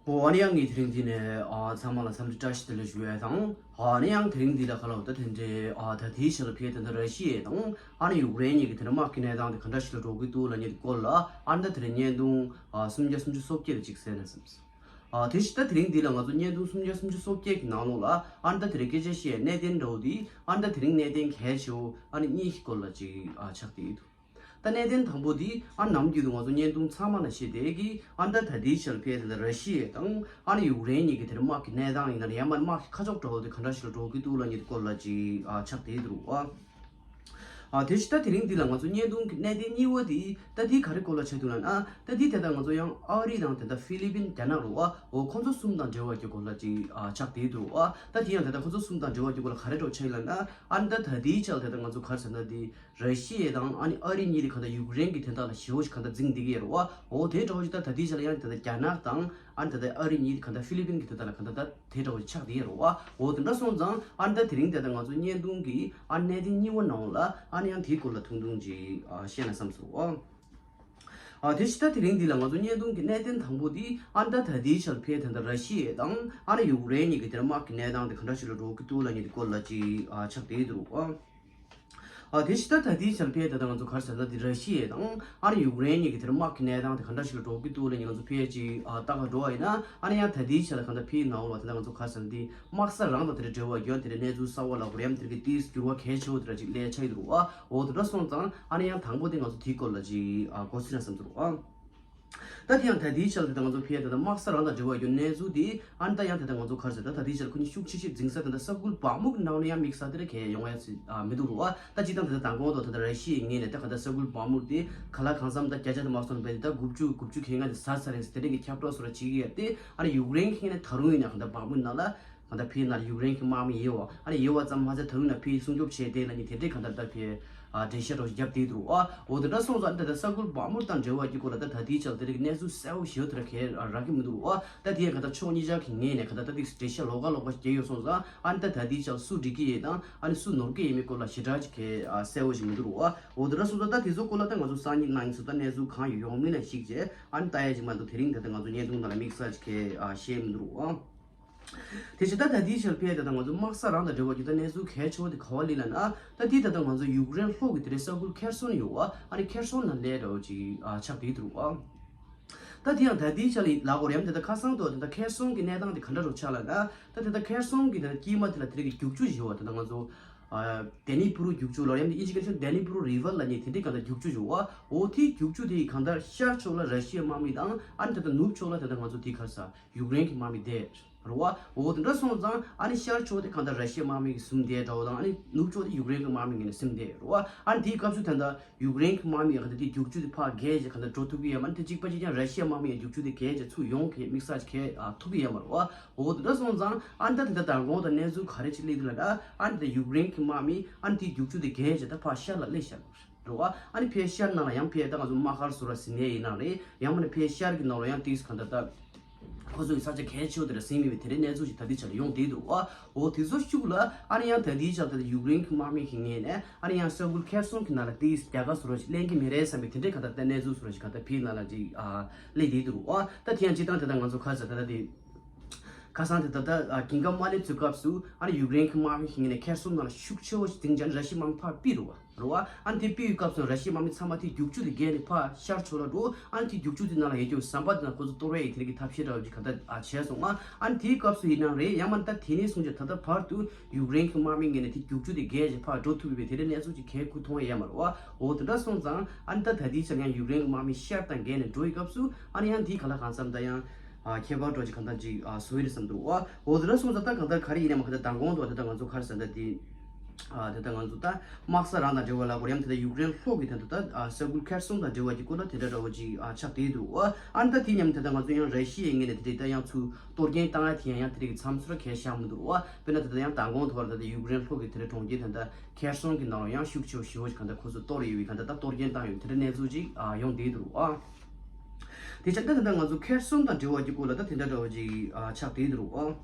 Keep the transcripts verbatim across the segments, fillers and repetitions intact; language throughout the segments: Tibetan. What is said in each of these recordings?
ཨོ་ཨ་ནི་ཡང་ངས་དེ་རིང་འདི་ནས་ཨ་ཚང་མ་ལ་འཚམས་འདྲི་བཀྲ་ཤིས་བདེ་ལེགས་ཞུ་ཡས་དང་། ཨ་ནི་ཡང་དེ་རིང་འདི་ལ་ཁ་ལོ་ད་དེ་འདྲའི་ཨ་ད་དེའི་ཆ་ལ་ཕེབས་དེ་འདྲ་ར་ཤི་ཡས་དང་ཨ་ནི་ཡུཀ་རེན་གཉིས་ཀྱི་དེ་འདྲ་དམག་གི་གནས་སྟངས་དེ་ག་འདྲ་ཞིག་ལ་འགྲོ་གི་འདུག་ལབ་མཁན་དེ་སྐོར་ལ་ཨ་ནི་ད་དེ་རིང་བརྙན་ཐུང་ཨ་སུམ་བརྒྱ་སུམ་ཅུ་སོ་བརྒྱད་ལ་ཅིག་གསན་ན་བསམས། ཨ་དེ་བཞིན་ད་དེ་རིང་འདི་ལ་ང་ཚོ་བརྙན་ཐུང་སུམ་བརྒྱ་སུམ་ཅུ་སོ་བརྒྱད་ཀྱི་ནང་ལོགས་ལ་ཨ་ནི་ད་དེ་རིང་སྐད་ཆ་བཤད་གནད་དོན་འདྲ་བོ་འདི་ཨ་ནི་ད་དེ་རིང་གནད་དོན་གལ་ཆེ་བོ་ཨ་ནི་གཉིས་ཀྱི་སྐོར་ལ་ཅིག་ཨ་ཆགས་བསྡད་ཡོད་འདུག་ད་གནད་དོན་དང་པོ་འདི་ཨ་ནམ་རྒྱུན་དུ་ང་ཚོ་བརྙན་ཐུང་ཚང་མ་ལ་བཤད་བསྡད་ཀྱི་ཨ་ད་ད་ལྟའི་ཆར་ཕེབས་དེ་ལ་ར་ཤི་ཡ་དང་ཨ་ནི་ཡུཀ་རེན་གཉིས་ཀྱི་དེར་དམག་གི་གནས་སྟངས་ཡིན་ན་ཡང་མ་དམག་གི་ཁ་ཕྱོགས་འདྲ་བོ་དེ་ག་འདྲ་ཞིག་ལ་འགྲོ་གི་འདུག་ལབ་མཁན་དེ་སྐོར་ལ་ཅིག་ཨ་ཆགས་བསྡད་འདུག་ཨ། ཨ་དེ་བཞིན་ད་དེ་རིང་འདི་ལ་ང་ཚོ་བརྙན་ཐུང་གི་གནད་དོན་གཉིས་པ་དེ་ད་དེ་ག་རེ་སྐོར་ལ་ཆགས་འདུག་ལབ་ན་ད་དེ་དེ་ད་ང་ཚོ་ཡང་ཨ་རི་དང་དེ་ད་ཧྥི་ལི་པིན་རྒྱ་ནག་རུ་ཨ་འོ་ཁོང་ཚོ་གསུམ་དང་འབྲེལ་བ་གྱི་སྐོར་ལ་ཅིག་ཨ་ཆགས་བསྡད་འདུག་ཨ། ད་དེ་ཡང་དེ་ད་ཁོང་ཚོ་གསུམ་དང་འབྲེལ་བ་གྱི་སྐོར་ལ་ག་རེ་འདྲ་བོ་ཆགས་ཡོད་ལབ་ན་ཨ་ད་ད་དེའི་ཆར་དེ་ད་ང་ཚོ་ག་རེ་ཟེར་ན་དེ། ར་ཤི་ཡ་དང་ཨ་ནི་ཨ་རི་གཉིས་དེ་གང་ལྟར་ཡུཀ་རེན་གྱི་དོན་དག་ལ་ཞེ་པོ་ཞིག་གང་ལྟར་འཛིང་བསྡད་ཀྱི་ཡོད་རེད་བ། འོ་དེ་འདྲ་བོ་ཞིག་ད་ད་ལྟའི་ཆ་ལ་ཡང་དེ་ལྟར་རྒྱ་ནག་དང་ཨ་ནི་ད་ལྟ་ཨ་རི་གཉིས་གང་ལྟར་ཧྥི་ལི་པིན་གྱི་དོན་དག་ལ་གང་ལྟར་ད་དེ་འདྲ་བོ་ཞིག་ཆགས་བསྡད་ཀྱི་ཡོད་རེད་བ། འོ་དེ་འདྲ་སོང་ཙང་ཨ་ནི་ད་དེ་རིང་དེ་ལྟར་ང་ཚོ་བརྙན་ཐུང་གི་ཨ་གནད་དོན་གཉིས་པ་ནང་ལ་ཨ་ནི་ཡང་དེའི་སྐོར་ལ་ཐུང་ཐུང་ཅིག་ཨ་བཤད་ན་བསམ་སོང་བ། ཨ་དེ་བཞིན་ད་དེ་རིང་འདི་ལ་ང་ཚོ་བརྙན་ཐུང་གི་གནད་དོན་དང་པོ་འདི་ཨ་ནི་ད་ད་ལྟའི་ཆར་ཕེབས་དེ་ལྟར་ར་ཤི་ཡ་དང་ཨ་ནི་ཡུཀ་རེན་གཉིས་ཀྱི་དེར་དམག་གི་གནས་སྟངས་དེ་ག་འདྲ་ཞིག་ལ་འགྲོ་གི་འདུག་ལབ་མཁན་དེ་སྐོར་ལ་ཅིག་ཨ་ཆགས་བསྡད་འདུག་ཨ། ཨ་དེ་བཞིན་ད་ད་ལྟའི་ཆར་ཕེབས་དེ་ད་ང་ཚོ་ག་རེ་ཟེར་ན་དེ་ར་ཤི་ཡ་དང་ཨ་ནི་ཡུཀ་རེན་གཉིས་ཀྱི་དེར་དམག་གི་གནས་སྟངས་དེ་ག་འདྲ་ཞིག་ལ་འགྲོ་གི་འདུག་ལབ་མཁན་ང་ཚོ་ཕལ་ཆེར་ཨ་ལྟ་ག་འགྲོ་བ་ཡིན་ན་ཨ་ནི་ཡང་ད་ལྟའི་ཆར་ལ་གང་ལྟར་ཕེབས་ནའོ་ལ་དེ་ད་ང་ཚོ་ག་རེ་ཟེར་ན་དེ་དམག་ས་རང་དང་དེ་འདྲ་འབྲེལ་བ་ཡོད་དེ་འདྲ་གནས་ཚུལ་གསར་བ་ལ་གོ་རིམ་དེ་འདྲ་གི་ཏིས་འགྱུར་བ་གལ་ཆེ་བོ་དེ་འདྲ་ཅིག་སླེབས་ཆགས་ཡོད་འདུག་ཨ། འོ་དེ་འདྲ་སོང་ཙང་ཨ་ནི་ཡང་དང་པོ་དེ་ང་ཚོ་དེའི་སྐོར་ལ་ཅིག་ཨ་གོ་ཟིན་ན་བསམ་ཚོར་ཨ། ད་དེ་ཡང་ད་ལྟའི་ཆར་དེ་ད་ང་ཚོ་ཕལ་དེ་ད་དམག་ས་རང་དང་འབྲེལ་བ་ཡོད་གནས་ཚུལ་དེ་ཨ་ནི་ད་ཡང་དེ་ད་ང་ཚོ་ག་རེ་ཟེར་ད་ད་ལྟའི་ཆར་ཁོ་གཉིས་ཤུགས་ཆེ་ཤོས་འཛིང་ས་དེ་ད་ས་ཁུལ་བག་མུག་ནང་ལ་ཡང་དམིགས་བསལ་དེ་འདྲ་གས་ཡོང་ཡ་ཅིག་ཨ་མི་འདུག་རུ་ཨ། ད་སྤྱིར་བཏང་དེ་ད་མདང་དགོང་དུ་ད་ད་ར་ཤི་ཡའི་ངོས་ནས་ད་ག་ད་ས་ཁུལ་བག་མུག་དེ་ག་ལ་གང་འཚམ་ད་བརྒྱ་ཆ་དེ་མ་སོང་བས་དེ་ད་དགུ་བཅུ་དགུ་བཅུ་གྱ་ལྔ་དེ་ཟ་ཚར་རེད་ཟེར་དེ་འདྲ་གི་ཁྱབ་བསྒྲགས་སོགས་ར་བྱེད་ཀྱི་ཡོད་དེ་ཨ་ནི་ཡུཀ་རེན་གྱི་ངོས་ནས་ད་རུང་ཡིན་ན་ག་ད་བག་མུག་ནང་ལ། གང་ལྟར་ཕའི་ནང་ཡུཀ་རེན་གྱི་དམག་མི་ཡོད་པ་ཨ་ནི་ཡོད་པ་ཙམ་མ་ཟད་ད་རུང་ན་ཕའི་སྲུང་སྐྱོབ་བྱས་ཏེ་ན་ནི་དེ་འདྲའི་གང་ལྟར་ད་ཕའི་ཨ་འགྲེལ་བཤད་རོགས་བརྒྱབ་བསྡད་འདུག་ཨ། འོ་དེ་འདྲ་སོང་ཙང་ད་ལྟ་ས་ཁུལ་བག་མུག་དང་འབྲེལ་བ་གྱི་སྐོར་ལ་ད་ད་ལྟའི་ཆར་དེ་རིགས་གནས་ཚུལ་གསལ་པོ་ཞེ་པོ་དེ་འདྲ་གས་རག་གི་མི་འདུག་ཨ། ད་དེ་ཡང་གང་ལྟར་ཕྱོགས་གཉིས་ཆ་གི་ངོས་ནས་གང་ལྟར་ད་དེ་འགྲེལ་བཤད་ལོགས་ཀ་ལོགས་ཀ་བརྒྱབ་ཡོད་སོང་ཙང་ཨ་ནི་ད་ད་ལྟའི་ཆར་སུ་འགྲིག་གི་ཡོད་དང་ཨ་ནི་སུ་ནོར་གི་ཡོད་མེད་སྐོར་ལ་ཞེ་དྲག་ཅིག་གས་ཨ་གསལ་པོ་ཞིག་མི་འདུག་ཨ། འོ་དེ་འདྲ་སོང་ཙང་ད་དེ་ཚོ་སྐོར་ལ་ད་ང་ཚོ་སང་ཉིན་གནངས་ཉིན་སུ་ད་གནས་ཚུལ་གང་ཡོད་ཡོད་མིན་ལ་གཞིགས་བྱས་ཨ་ནི་ལྟ་ཡ་ཅིག་མ་གཏོགས་དེ་རིང་ད་ལྟ་ང་ཚོ་བརྙན་ཐུང་ནང་ལ་དམིགས་བསལ་ཅིག་གས་ཨ་བཤད་མི་འདུག་ཨ། དེ་བཞིན་ད་ད་ལྟའི་ཆར་ཕལ་ད་ལྟ་ང་ཚོ་དམག་ས་རང་དང་འབྲེལ་བ་གྱི་ད་གནས་ཚུལ་གལ་ཆེ་བ་དེ་ག་བ་ལི་ལ་ན་ད་དེ་ད་ལྟ་ང་ཚོ་ཡུཀ་རེན་ལྷོ་གི་དེ་རིང་ས་ཁུལ་ཁེར་སོན་ཡོད་བ་ཨ་ནི་ཁེར་སོན་ནང་སླེབས་འདྲ་བོ་ཅིག་ཨ་ཆགས་བསྡད་འདུག་ཨ། ད་དེ་ཡང་ད་ལྟའི་ཆར་ལ་ལ་གོ་རེམ་དེ་ད་ཁ་སང་དུ་དེ་ད་ཁེར་སོན་གྱི་གནས་སྟངས་དེ་ག་འདྲ་རུ་ཆགས་ལ་ན་ད་དེ་ད་ཁེར་སོན་གྱི་དེ་ད་དཀྱིལ་མ་དེ་ལ་དེ་རིང་གི་རྒྱུག་ཆུ་བཞི་བ་དེ་ད་ང་ཚོ་ཨ་ཌེ་ནི་པུ་རུ་རྒྱུག་ཆུ་ལ་རེམ་དེ་ཨིན་ཇི་སྐད་ཆ་ཌེ་ནི་པུ་རུ་རི་ཝར་ལ་ཉེ་དེ་འདྲའི་ག་ད་རྒྱུག་ཆུ་བཞི་བ་འོ་དེའི་རྒྱུག་ཆུ་དེ་ཡི་གང་ལྟར་ཤར་ཕྱོགས་ལ་ར་ཤི་ཡ་དམག་མི་དང་ཨ་ནི་དེ་ད་ནུབ་ཕྱོགས་ལ་དེ་ད་ང་ཚོ་དེ་ག་རེ་ཟ། ཡུཀ་རེན་གྱི་དམག་མི་བསྡད་རེད་བ། འོ་དེ་འདྲ་སོང་ཙང་ཨ་ནི་ཤར་ཕྱོགས་དེ་གང་ལྟར་ར་ཤི་ཡའི་དམག་མི་གིས་ཟིན་བསྡད་འདྲ་བོ་དང་ཨ་ནི་ནུབ་ཕྱོགས་དེ་ཡུཀ་རེན་གྱི་དམག་མི་ངོས་ནས་ཟིན་བསྡད་རེད་བ། ཨ་ནི་དེའི་སྐབས་སུ་ད་ལྟ་ཡུཀ་རེན་གྱི་དམག་མི་ཡང་གང་ལྟར་དེ་རྒྱུག་ཆུ་དེ་ཕར་བརྒལ་བྱས་གང་ལྟར་འགྲོ་ཐུབ་ཀྱི་ཡོད་མ་རེད། དེ་གཅིག་པ་གཅིག་ཀྱང་ར་ཤི་ཡའི་དམག་མི་ཡང་རྒྱུག་ཆུ་དེ་བརྒལ་བྱས་ཚུར་ཡོང་གི་མིག་གསལ་གྱིས་ཨ་ཐུབ་ཀྱི་ཡོད་མ་རེད་བ། འོ་དེ་འདྲ་སོང་ཙང་ཨ་ནི་ད་དེ་ད་མདང་དགོང་དང་གནས་ཚུལ་ག་རེ་ཅིག་སླེབས་འདུག་ལབ་ན་ཨ་ནི་ད་ཡུཀ་རེན་གྱི་དམག་མི་ཨ་ནི་དེ་རྒྱུག་ཆུ་དེ་བརྒལ་བྱས་ད་ཕར་ཤར་ལ་སླེབས་ཤག་རེད་བ། ཨ་ནི་ཕའི་ཤར་ནང་ལ་ཡང་ཕའི་ད་ང་ཚོ་དམག་སྒར་བཟོ་ར་ཟིན་ནས་ཡིན་ན་རེད་ཡང་མིན་ན་ཕའི་ཤར་གྱི་ནང་ལ་ཡང་ཏིས་གང་ལྟར་ད་ཁོ་ཚོ་ཡི་ས་ཆ་གལ་ཆེ་བོ་དེ་འདྲ་ཟིན་མེད་པའི་དེ་འདྲའི་གནས་ཚུལ་ཞིག་ད་ལྟའི་ཆ་ལ་ཡོང་བསྡད་འདུག་བ། འོ་དེ་ཚོ་ཤུགས་ལ་ཨ་ནི་ཡང་ད་ལྟའི་ཆ་ལ་ད་ཡུཀ་རེན་གྱི་དམག་མི་གི་ངོས་ནས་ཨ་ནི་ཡང་ས་ཁུལ་ཁེར་སོན་གྱི་ནང་ལ་ཏིས་རྒྱ་གར་བཟོ་ར་ཞིག་ལེན་གྱི་མི་རེད་བསམ་པའི་དེ་འདྲའི་གང་ལྟར་ད་གནས་ཚུལ་བཟོ་ར་ཞིག་གང་ལྟར་ཕའི་ནང་ལ་ཅིག་ཨ་སླེབས་བསྡད་འདུག་བ། ད་དེ་ཡང་སྤྱིར་བཏང་དེ་ད་ང་ཚོ་ཁ་ས་ད་ལྟ་དེ། ཁ་སང་དེ་ད་ལྟ་ཨ་ཀིང་ཀ་མ་ལེབ་ཚོའི་སྐབས་སུ་ཨ་ནི་ཡུཀ་རེན་གྱི་དམག་མི་ཞིག་ནས་ཁེར་སོན་ནང་ལ་ཤུགས་ཆེ་བོ་ཞིག་འཛིང་བྱས་ནས་ར་ཤི་དམག་མི་ཕར་ཕུད་རུ་བ་རུ་བ། ཨ་ནི་དེ་ཕུད་པའི་སྐབས་སུ་ར་ཤི་དམག་མི་ཚང་མ་དེ་རྒྱུག་ཆུ་དེ་བརྒལ་ནས་ཕར་ཤར་ཕྱོགས་ལ་འགྲོ། ཨ་ནི་དེ་རྒྱུག་ཆུ་དེ་ནང་ལ་ཡོད་རྒྱུ་ཟམ་པ་དེ་ནང་ཁོ་ཚོ་གཏོར་བའི་དེ་རིགས་ཀྱི་ཐབས་ཤེས་འདྲ་བོ་ཅིག་ག་ད་ཨ་བྱས་སོང་ང་། ཨ་ནི་དེའི་སྐབས་སུ་ཡིན་ནའང་རེད་ཡང་མིན་ད་དེ་ནས་བཟུང་བྱས་ད་ལྟ་བར་དུ་ཡུཀ་རེན་གྱི་དམག་མི་ངོས་ནས་དེ་རྒྱུག་ཆུ་དེ་བརྒལ་བྱས་ཕར་འགྲོ་ཐུབ་པའི་དེ་འདྲའི་གནས་ཚུལ་ཅིག་གས་ཁུ་མཐོང་ཡས་མ་རེད་བ། འོ་དེ་འདྲ་སོང་ཙང་ཨ་ནི་ད་ད་དེའི་ཆར་ཡང་ཡུཀ་རེན་གྱི་དམག་མི་ཤར་དང་བརྒལ་ནས་འགྲོ་བའི་སྐབས་སུ་ཨ་ནི་ཡང་དེའི་ག་ལ་གང་འཚམ་ད་ཡང་། ཨ་ཁྱད་པར་འདྲ་ཅིག་གང་ལྟར་ཅིག་ཨ་བཟོ་ཡི་རེད་བསམ་འདུག་བ། འོ་དེ་འདྲ་སོང་ཙང་ད་གང་ལྟར་ག་རེ་ཡིན་ནའང་མ་ག་ད་མདང་དགོང་དུ་ད་ལྟ་ང་ཚོ་ག་རེ་ཟེར་ད་དེ། ཨ་ད་ལྟ་ང་ཚོ་ད་དམག་ས་རང་དང་འབྲེལ་བ་ལ་གོ་རེམ་དེ་ད་ཡུཀ་རེན་ལྷོ་གི་ད་ད་ད་ཨ་ས་ཁུལ་ཁེར་སོན་དང་འབྲེལ་བ་གྱི་སྐོར་ལ་དེ་འདྲ་འདྲ་བོ་ཅིག་ཨ་ཆགས་བསྡད་འདུག་བ། ཨ་ནི་ད་དེ་མཉམ་དེ་ད་ང་ཚོ་ཡང་ར་ཤི་ཡའི་ངོས་ནས་དེ་འདྲའི་ད་ཡང་ཚུར་གཏོར་སྐྱོན་བཏང་ཡ་དེ་ཡང་ཡང་དེ་འདྲའི་གི་མཚམས་སུ་ར་གས་བཞག་མི་འདུག་བ། དཔེར་ན་དེ་ད་ཡང་མདང་དགོང་དུ་བར་ད་ད་ཡུཀ་རེན་ལྷོ་གི་དེ་འདྲའི་གྲོང་ཁྱེར་དེ་ད་ཁེར་སོན་གྱི་ནང་ལ་ཡང་ཤུགས་ཆེ་བོ་ཞེ་བོ་ཞིག་གང་ལྟར་ཁོ་ཚོ་གཏོར་ཡོད་པའི་གང་ལྟར་ད་གཏོར་སྐྱོན་བཏང་ཡོད་དེ་འདྲའི་གནས་ཚུལ་ཅིག་ཨ་ཡོང་བསྡད་འདུག་བ། དེ་ཆ་ད་ད་ལྟ་ང་ཚོ་ཁེར་སོན་དང་འབྲེལ་བ་གྱི་སྐོར་ལ་ད་དེ་འདྲ་འདྲ་བོ་ཅིག་ཨ་ཆགས་བསྡད་འདུག་ཨ།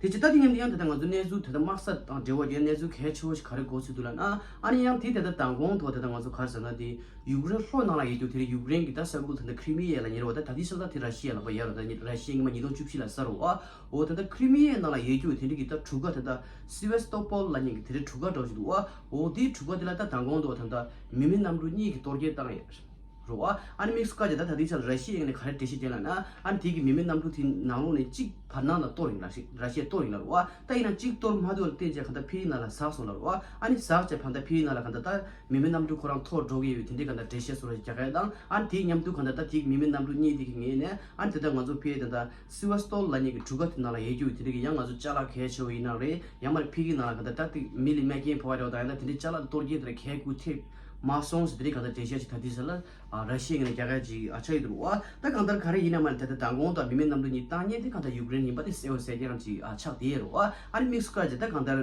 དེ་ཅི་ལྟ་དེ་མཉམ་དུ་ཡང་ད་ལྟ་ང་ཚོ་གནས་ཚུལ་ད་ལྟ་དམག་ས་དང་འབྲེལ་བ་ཡོད་གནས་ཚུལ་གལ་ཆེ་བོ་ཞིག་ག་རེ་གོ་ཚུལ་འདུག་ལབ་ན། ཨ་ནི་ཡང་དེ་ད་ལྟ་མདང་དགོང་ཐོག་ད་ལྟ་ང་ཚོ་ག་རེ་ཟེར་ན། དེ་ཡུཀ་རེན་ལྷོ་ནང་ལ་ཡོད་རྒྱུ་དེ་རེད། ཡུཀ་རེན་གྱི་ད་ས་ཁུལ་ད་ལྟ་ཁྲི་མི་ཡ་ལབ་མཁན་རེད་པ། ད་ད་ལྟའི་ཆར་ད་དེ་ར་ཤི་ཡ་ལབ་པ་ཡོད་རེད། ད་ར་ཤི་ཡ་སྔོན་མ་ཉིས་སྟོང་བཅུ་བཞི་ལ་ཟ་རེད་པ། འོ་ད་ལྟ་ཁྲི་མི་ཡ་ནང་ལ་ཡོད་རྒྱུ་དེ་འདྲ་གི་ད་གྲུ་ཁ་ད་ལྟ་སི་ཝེ་སི་ཏོ་པོལ་ལབ་མཁན་གྱི་དེ་རེད། གྲུ་ཁ་འདྲ་བོ་ཞིག་འདུག་པ། འོ་དེའི་གྲུ་ཁ་དེ་ལ་ད་མདང་དགོང་ཐོག་ད་ལྟ་མི་མེད་གནམ་གྲུ་གཉིས་ཀྱིས་གཏོར་སྐྱོན་བཏང་ཡོད་རེད་པ། ཨ་ནི་དམིགས་སུ་བཀར་བྱས་ད་ད་ལྟའི་ཆར་ར་ཤི་ཡའི་ངོས་ནས་ག་རེ་འགྲེལ་བཤད་བྱས་ལབ་ན། ཨ་ནི་དེ་གི་མི་མེད་གནམ་གྲུ་དེའི་ནང་ལོགས་ནས་གཅིག་བར་སྣང་ལ་གཏོར་ཡིན་ལ། ར་ཤི་ཡས་གཏོར་ཡིན་ལབ་རེད་པ། ད་ཡིན་ན་གཅིག་གཏོར་མ་ཐུབ་པ་ལ་བརྟེན་བྱས་གང་ལྟར་ཕ་གིའི་ནང་ལ་ཟགས་སོང་ལབ་རེད་པ། ཨ་ནི་ཟགས་བྱས་ཕ་གིའི་ནང་ལ་གང་ལྟར་ད་མི་མེད་གནམ་གྲུ་ཁོ་རང་ཐོག་འགྲོ་གི་ཡོད་པའི་དེ་འདྲའི་གང་ལྟར་འགྲེལ་བཤད་བཟོ་འདྲ་ཞིག་རྒྱག་གི་ཡོད་དང་། ཨ་ནི་དེའི་མཉམ་དུ་གང་ལྟར་ད་དེ་གི་མི་མེད་གནམ་གྲུ་གཉིས་དེ་གི་ངོས་ནས། ཨ་ནི་དེ་ལྟར་ང་ཚོ་ཕ་གིའི་ད་ལྟ་སི་ཝེ་སི་ཏོ་པོལ་ལབ་མཁན་གྱི་གྲུ་ཁ་དེ་ནང་ལ་ཡོད་རྒྱུ་དེ་འདྲ་གི་ཡང་ང་ཚོ་ཅ་ལག་གལ་ཆེ་བོ་ཡིན་ནའང་རེད། ཡང་མིན་ན་ཕ་གིའི་ནང་ལ་གང་ལྟར་ད་དེ་མི་ལ་རྨས་སྐྱོན་ཕོག་པ་འདྲ་བོ་དང་། ཡང་ན་དེ་འདྲའི་ཅ་ལག་གཏོར་སྐྱོན་དེ་འདྲ་གལ་དགུ་ཐེབས་མ་སོང་ཟེར་དེ་འདྲའི་གང་ལྟར་འགྲེལ་བཤད་ཅིག་ད་ལྟའི་ཆར་ལ་ཨ་ར་ཤི་ཡའི་ངོས་ནས་རྒྱག་ཡ་ཅིག་ཨ་ཆགས་ཡོད་འདུག་པ། ད་གང་ལྟར་ག་རེ་ཡིན་ན་མ་ནི་ད་ལྟ་མདང་དགོང་དང་མི་མེད་གནམ་གྲུ་གཉིས་བཏང་མཁན་དེ་གང་ལྟར་ཡུཀ་རེན་ཡིན་པ་དེ་གསལ་པོ་གསལ་རྐྱང་ཅིག་ཨ་ཆགས་བསྡད་ཡོད་རེད་པ། ཨ་ནི་དམིགས་སུ་བཀར་བྱས་ད་གང་ལྟར་